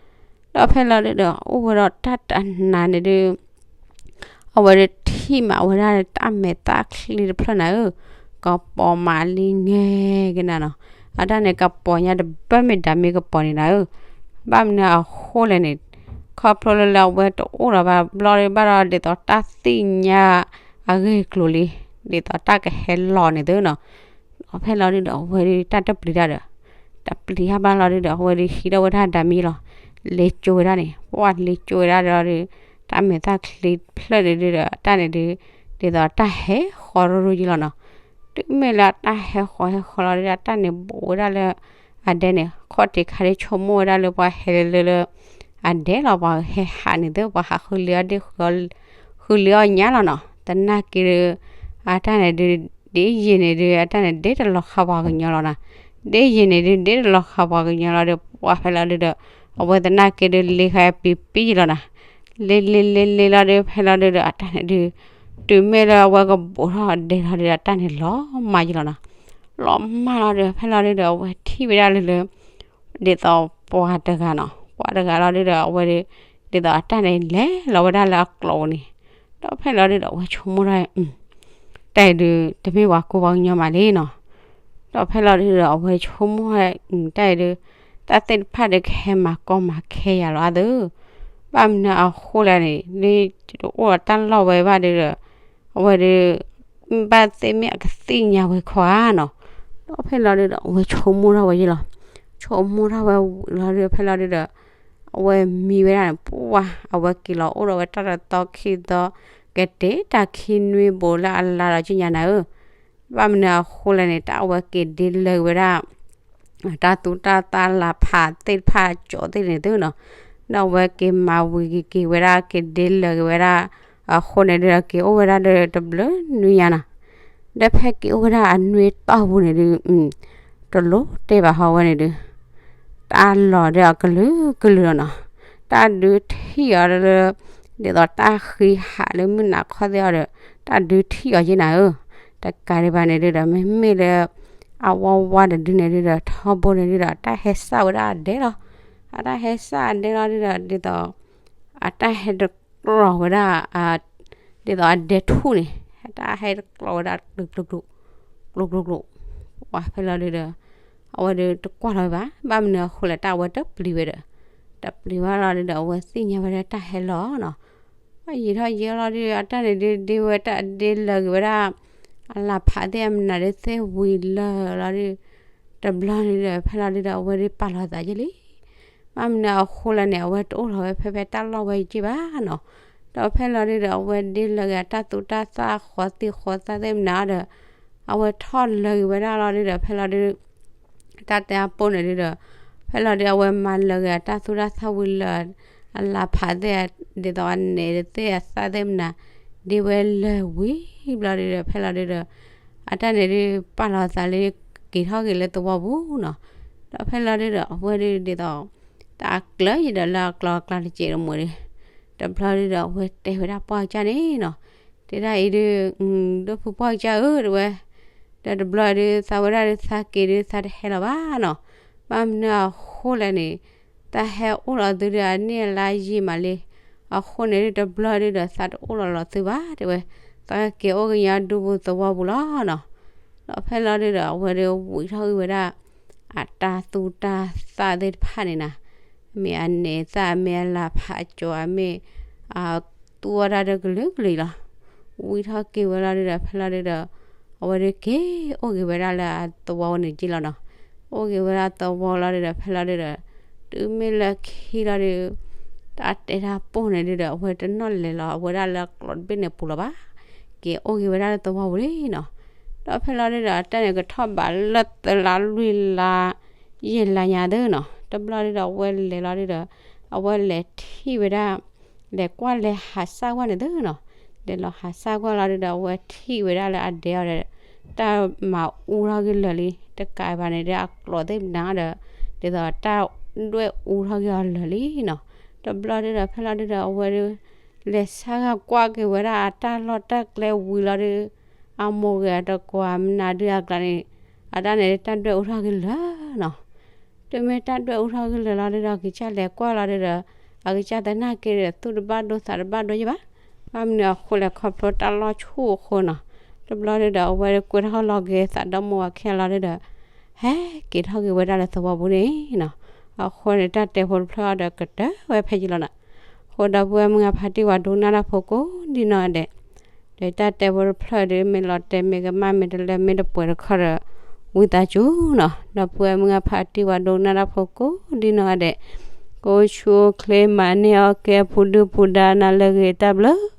ဒီးဖဲလီၤဒုးဒီး အိၣ်ဝဲဒီးတၢ်တနၤန့ၣ်ဒုး အဝဲဒုးထံၣ်မးဝဲဒၣ်တၢ်မဲာ်သၣ်ချံတဖျၢၣ်နၤဧၢ, ကပီၤမးလံ ငဲၤက့ၤနၤနီၤ. အတၢ်န့ၣ် ကပီၤညါတဘၢမ့ၢ်ဒၣ်မ့ၢ်ကပီၤန့ၣ်နၤဧၢ. ဘၣ်မနုၤအဃိလဲၣ်န့ၣ် ခီဖျိလၢလၢအဝဲတအိၣ်လၢၤဘၣ်ဘျီဒုး ဘၣ်ဒီးဒ်သိးတၢ်သ့ၣ်ညါအဂ့ၢ်အကျိၤလံ, ဒ်သိးတၢ်ကဟဲလီၤန့ၣ်သ့နီၤ. ဒီးဖဲလီၤဒုဒီးအဝဲဒုးတၢ်တပျံၤတၢ်ဒီး, တပျံၤဟါဘၣ်လီၤဒုဒီး အဝဲဒုးဟံးထီၣ်ဝဲဒၣ်ဒၤမံလီၤ. လဲၤကၠိဝဲဒၣ်န့ၣ် ပှၢ်လဲၤကၠိဝဲဒၣ်ဒီးဒုး, တၢ်မဲာ်သၣ်ချံဖျၢၣ်ဒုဒီး အတၢ်န့ၣ်ဒုး, ဒ်သိးတၢ်ဟဲဃီရိရိက့လီၤနီၤ. တုၤမ့ၢ်လၢအတၢ်ဟဲဃီဟဲဃီလီၤဒုဒီး အတၢ်န့ၣ်ဘူးဝဲဒၣ်လၢအဒဲန့ၣ် ခီၣ်ထံးခါဒုး ဆိကမိၣ်ဝဲဒၣ်လၢပှၤဟဲလၢလၢလၢအဒဲလီၤ. ပှၤဟဲဟးန့ၣ်သ့ၣ် ပှၤဟးဃုလ့ၤအီၣ်ဒ့ၣ် ဃုလ့ၤအီၣ်ညၣ်လီၤနီၤ. သနာ်က့ဒုး အတၢ်န့ၣ်ဒုး ဒ်ယံာ်န့ၣ်ဒုး အတၢ်န့ၣ်ဒ့တလီၤဃာ်ပှၤကညီလီၤနီၤ. ဒ်ယံာ်န့ၣ်ဒုး ဒ့တလီၤဃာ်ပှၤကညီလီၤဒီး ပှၤဖဲလီၤဒုဒီး အဝဲသနာ်က့ဒုး လ့ၤဃာ်ပံၤပံၤယံာ်လီၤနီၤ. လ့ၤလ့ၤလ့ၤလ့ၤလီၤဒုး ဖဲလီၤဒုဒီး အတၢ်န့ၣ်ဒုး တုၤမ့ၢ်လၢအဝဲကဘူးထီၣ်အဒဲလီၤဒုဒီး အတၢ်န့ၣ်လီၤမၢ်ယံာ်လီၤနီၤ. လီၤမၢ်လီၤဒုး ဖဲလီၤဒုဒီး အဝဲထံၣ်ဝဲဒၣ်လၢလၢ ဒ်သိးပှၤတဂၤနီၤ, ပှၤတဂၤလီၤဒုဒီး အဝဲဒုး ဒ်သိးအတၢ်န့ၣ်လဲၤလီၤဝဲဒၣ်လၢအကျိးပူၤန့ၣ်, ဒီးဖဲလီၤဒုဒီး အဝဲဆိကမိၣ်ထီၣ် တၢ်အံၤဒုး တမ့ၢ်ပှၤကူပှၤကညီမးလံနီၤ. ဒီးဖဲလီၤဒုဒီး အဝဲဆိကမိၣ်ထီၣ် တၢ်အံၤဒုး တၢ်သ့ၣ်တဖၣ်ဒုးကဟဲမၤကီမၤခဲယၤလီၤအါသု, ဘၣ်မနုၤအဃိလဲၣ်န့ၣ် ဒ်တအိၣ်ဒီးတၢ်လီၢ်ဝဲဘၣ်ဒုဒီး အဝဲဒုး ဘၣ်သ့ၣ်မ့ၢ်အကသ့ၣ်ညါဝဲခီဧါနီၤ. ဒီးဖဲလီၤဒုဒီး အဝဲဆိကမိၣ်ထီၣ်ဝဲယံာ်လီၤ. ဆိကမိၣ်ထီၣ်ဝဲဝံၤလီၤဒုး ဖဲလီၤဒုဒီး အဝဲမံဝဲဒၣ်န့ၣ် ပှၢ် အဝဲက့ၤလီၤအိၣ်ဒီးဝဲတၢ်တသီခံသီ ကတဲာ်တၢ်ခံနွံဘိးလၢအလါဒီးက့ညါနၤဧၢ, ဘၣ်မနုၤအဃိလဲၣ်န့ၣ် တၢ်အဝဲက့ၤဒ့လၢာ်က့ၤဝဲဒၣ် တၢ်သူတၢ်သၣ်လၤဖးသ့ၣ်တဖၣ်ကၠိသ့ၣ်န့ၣ်သုနီၤ, ဒီးအဝဲက့ၤမၤဝံၤက့ၤက့ၤဝဲဒၣ် က့ၤဒ့လၢာ်က့ၤဝဲဒၣ် အဃိန့ၣ်ဒုး က့ၤအိၣ်ဝဲဒၣ်ဒီးတဘျုးနွံညါနီၤ, ဒီးဖဲက့ၤအိၣ်ဝဲဒၣ်အနွံတီၢ်ပူၤန့ၣ်ဒုး တလိၣ်တဲဘၣ်ဟီဝဲန့ၣ်ဒုး တၢ်လီၤဒုးအကလုာ်ကလုာ်လီၤနီၤ, တၢ်ဒုးထံၣ်အီၤလၢ ဒ်သိးတၢ်ဃံဟးလၢမုၢ်နၤခီၣ်သ့ၣ်အီၤဒီး တၢ်ဒုးထံၣ်အီၤယ့ၢ်နၤဧၢ, တကးဒံးဘၣ်န့ၣ်ဒုးဒီး မ့မ့ၢ်လၢ အဝါဝါတဒုန့ၣ်ဒုးဒီး ထီဘိန့ၣ်ဒုးဒီး တၢ်ဟဲစၢ်ဝဲဒၣ်အဒဲလီၤ, အတၢ်ဟဲစၢ်အဒဲလီၤဒုးဒီး ဒ်သိး အတၢ်ဟဲတကျိးဝဲဒၣ် ဒ်သိးအဒဲထူၣ်န့ၣ် တၢ်ဟဲတကျိးဝဲဒၣ် ကျိကျိကျိ ကျိကျိကျိ, ပှၢ်ဖဲလီၤဒုးဒီး အဝဲဒုးတကွၢ်လီၤဝဲဘၣ်, ဘၣ်မနုၤအဃိလဲၣ် တၢ်အဝဲတပျံၤဝဲဒီး တပျံၤဝဲလီၤဒုးဒီး အဝဲသ့ၣ်ညါဝဲဒၣ်တၢ်ဟဲလီၤနီၤ, ယံာ်ထီၣ်ယံာ်လီၤဒုး အတၢ်န့ၣ်ဒုး ဒ့ဝဲတၢ်ဒ့လၢာ်က့ၤဝဲဒၣ် အလၤဖးသ့ၣ်အမနုၤဒုးသ့ၣ်ဝံၤလၢာ်လီၤဒုး, တဘျီန့ၣ်ဒီး ဖဲလီၤဒုးဒီး အဝဲဒုးပာ်လီၤသးယ့ၢ်လံ ဘၣ်မနုၤအဃိလဲၣ်န့ၣ် အဝဲတအိၣ်လီၤဝဲဖဲဖဲတၢ်လီၢ်ဝဲယ့ၢ်ဘၣ်နီၤ, ဒီးဖဲလီၤဒုးဒီး အဝဲဒ့လၢာ်က့ၤအတၢ်သူတၢ်သၣ်ဃီသ့ၣ်ဃီသၣ်သ့ၣ်မနုၤဒီး အဝဲထီၣ်လၢာ်က့ၤဝဲဒၣ်လီၤဒုးဒီး ဖဲလီၤဒုး တၢ်တဲအပိၢ်န့ၣ်ဒုးဒီး ဖဲလီၤဒုး အဝဲမၤလၢာ်က့ၤအတၢ်သူတၢ်သၣ်ဝံၤလၢာ် အလၤဖးသ့ၣ် ဒ်သိးအနဲၣ်သ့ၣ်အသၣ်သ့ၣ်မနုၤ ဒ့ဝဲလၢာ်ဝံၤဘျီဒုးဒီး ဖဲလီၤဒုးဒီး အတၢ်န့ၣ်ဒုး ပာ်လီၤသးလၢ က့ၤထီၣ်က့ၤလၢသဝီပူၤနီၤ, ဒီးဖဲလီၤဒုးဒီး အဝဲဒုးဒ်သိး တၢ်အကျၢၤယံၤဒီးလၢအကျီအကျါတစဲးတမှဲၤဒီး တဘျီဒုးဒီး အဝဲတဲဝဲဒၣ်ပှၢ်ကစၢ်န့ၣ်နီၤ, တဲဒၣ်အံၤဒုး ဒိၣ်ဖုပှၢ်ကစၢ်ဧၢ တဲဝဲ, ဒီးတဘျီဒုး သးဝဲဒၣ်ဒုးသးက့ၤဒုးသးတဟဲလီၤဘၣ်နီၤ, ဘၣ်မနုၤအဃိလဲၣ်န့ၣ် တၢ်ဟဲအိၣ်လီၤသုဒုးအနံၣ်အလါယံာ်မးလံ, အဃိန့ၣ်ဒုးတဘျီဒုးဒီးသးတအိၣ်လီၤလီၤသုဘၣ် တဲဝဲ, သးက့ၤအိၣ်ကညီဒူပူၤသဝီပူၤလီၤနီၤ, ဒီးဖဲလီၤဒုးဒီး အဝဲဒုးဝံၤထီၣ်ဂံၢ်ဝဲဒၣ် အတၢ်သူတၢ်သၣ်သ့ၣ်တဖၣ်န့ၣ်နီၤ, မ့ၢ်အနဲၣ်သၣ် မ့ၢ်အလၤဖးကၠီၤ မ့ၢ် သူအီၣ်တၢ်ဒုးကလုာ်ကလုာ်လီၤ, ဝံၤထီၣ်က့ၤဝဲလီၤဒုးဒီး ဖဲလီၤဒုးဒီး အဝဲဒုးက့ၤအိၣ်က့ၤဝဲဒၣ်လၢအသဝီန့ၣ်က့လီၤနီၤ, အိၣ်က့ၤဝဲဒၣ်သဝီလီၤဒုးဒီး ဖဲလီၤဒုးဒီး တုၤမ့ၢ်လၢခံလီၤဒုး တၢ်တဲတၢ်ပိၢ်န့ၣ်ဒုးဒီး အဝဲတနီၣ်လဲၤလီၤ အဝဲဒၣ်လၢကျိးတဘ့ၣ်န့ၣ်ပူၤလီၤဘၣ်, က့ၤအိၣ်က့ၤဝဲဒၣ်လၢသဝီပူၤလံနီၤ, ဒီးဖဲလီၤဒုးဒီး အတၢ်န့ၣ်ကထီၣ်ဘးလၢသၢလါလွံၢ်လါ ယဲၢ်လါညါသုနီၤ, တဘျီဒုးဒီး အဝဲလဲၤလီၤဒုးဒီး အဝဲလဲၤထံၣ်ဝဲဒၣ် လဲၤကွၢ်လဲၤဟးစၢ်ကွၢ်န့ၣ်သုနီၤ, လဲၤလီၤဟးစၢ်ကွၢ်လီၤဒုးဒီး အဝဲထံၣ်ဝဲဒၣ်လၢအဒဲအီၤဒီး တၢ်မၤအူထီၣ်က့ၤလၢာ်လံ, တကးဘၣ်န့ၣ်ဒီး အကျိးသ့ၣ်မနုၤဒီး ဒ်သိးတၢ်ဒွဲၣ်အူထီၣ်က့ၤအီၤလၢာ်လံနီၤ, တဘျီဒုးဒီး ဖဲလီၤဒုးဒီး အဝဲဒုး လဲၤဆါဂၤကွၢ်က့ၤဝဲဒၣ်အတၢ်လီၢ်တၢ်ကျဲဝံၤလီၤဒုး အမိၢ်ဂ့ၤအတကွၤမနုၤဒုးအကျါန့ၣ် အတၢ်န့ၣ်တၢ်ဒွဲၣ်အူထီၣ်က့ၤလၢာ်နီၤ, တုၤမ့ၢ်တၢ်ဒွဲၣ်အူထီၣ်က့ၤလၢာ်လီၤဒုးဒီး အကစၢ်လဲၤကွၢ်လီၤဒုးဒီး အကစၢ်သနာ်က့ဒီး သူၣ်တဘၣ်ဒိသးတဘၣ်ဒိယဲၢ်ဘၣ်, ဘၣ်မနုၤအဃိလဲၣ် ခီဖျိတၢ်လီၢ်ဆူၣ်အဃိနီၤ, တဘျီဒုးဒီး အဝဲဒုးကွဲထီၣ်လီၤက့ၤသးဒီမါဝၤခဲလီၤဒုးဒီး ဟဲက့ၤထီၣ်က့ၤဝဲဒၣ်လၢသဝီပူၤန့ၣ်နီၤ, အဃိန့ၣ် တၢ်တဲဖိတဖျၢၣ်အံၤဒီးကတၢၢ်ဝဲဖဲယံၤလီၤနီၤ, အဃိဒီပုၢ်ဝဲၢ်မုၢ်ဂၤဖါတံၢ်ဝၤဒိကနၣ်တၢ်ဖိကိးဒံနီၢ်ဂၤဒဲး, ဒီးတၢ်တဲဖိတဖျၢၣ်ဒုး မ့ၢ်လီၤတဲာ်မ့ၢ်ကမၣ်မ့ၢ်တလၢမ့ၢ်တပှဲၤတခီဒီး ဝံသးစူၤနီၤ ဒီပုၢ်ဝဲၢ်မုၢ်ဂၤဖးတံၢ် ပှၤဒိကနၣ်တၢ်ဖိကိးဒံနီၢ်ဂၤဒဲး, ကအိၣ်ဆူၣ်အိၣ်ချ့ မၤန့ၢ်အီၣ်ကဲ ပူၤဒုၣ်ပူၤဒါ နၤလၢအဂ့ၤ တၢ်ဘျုး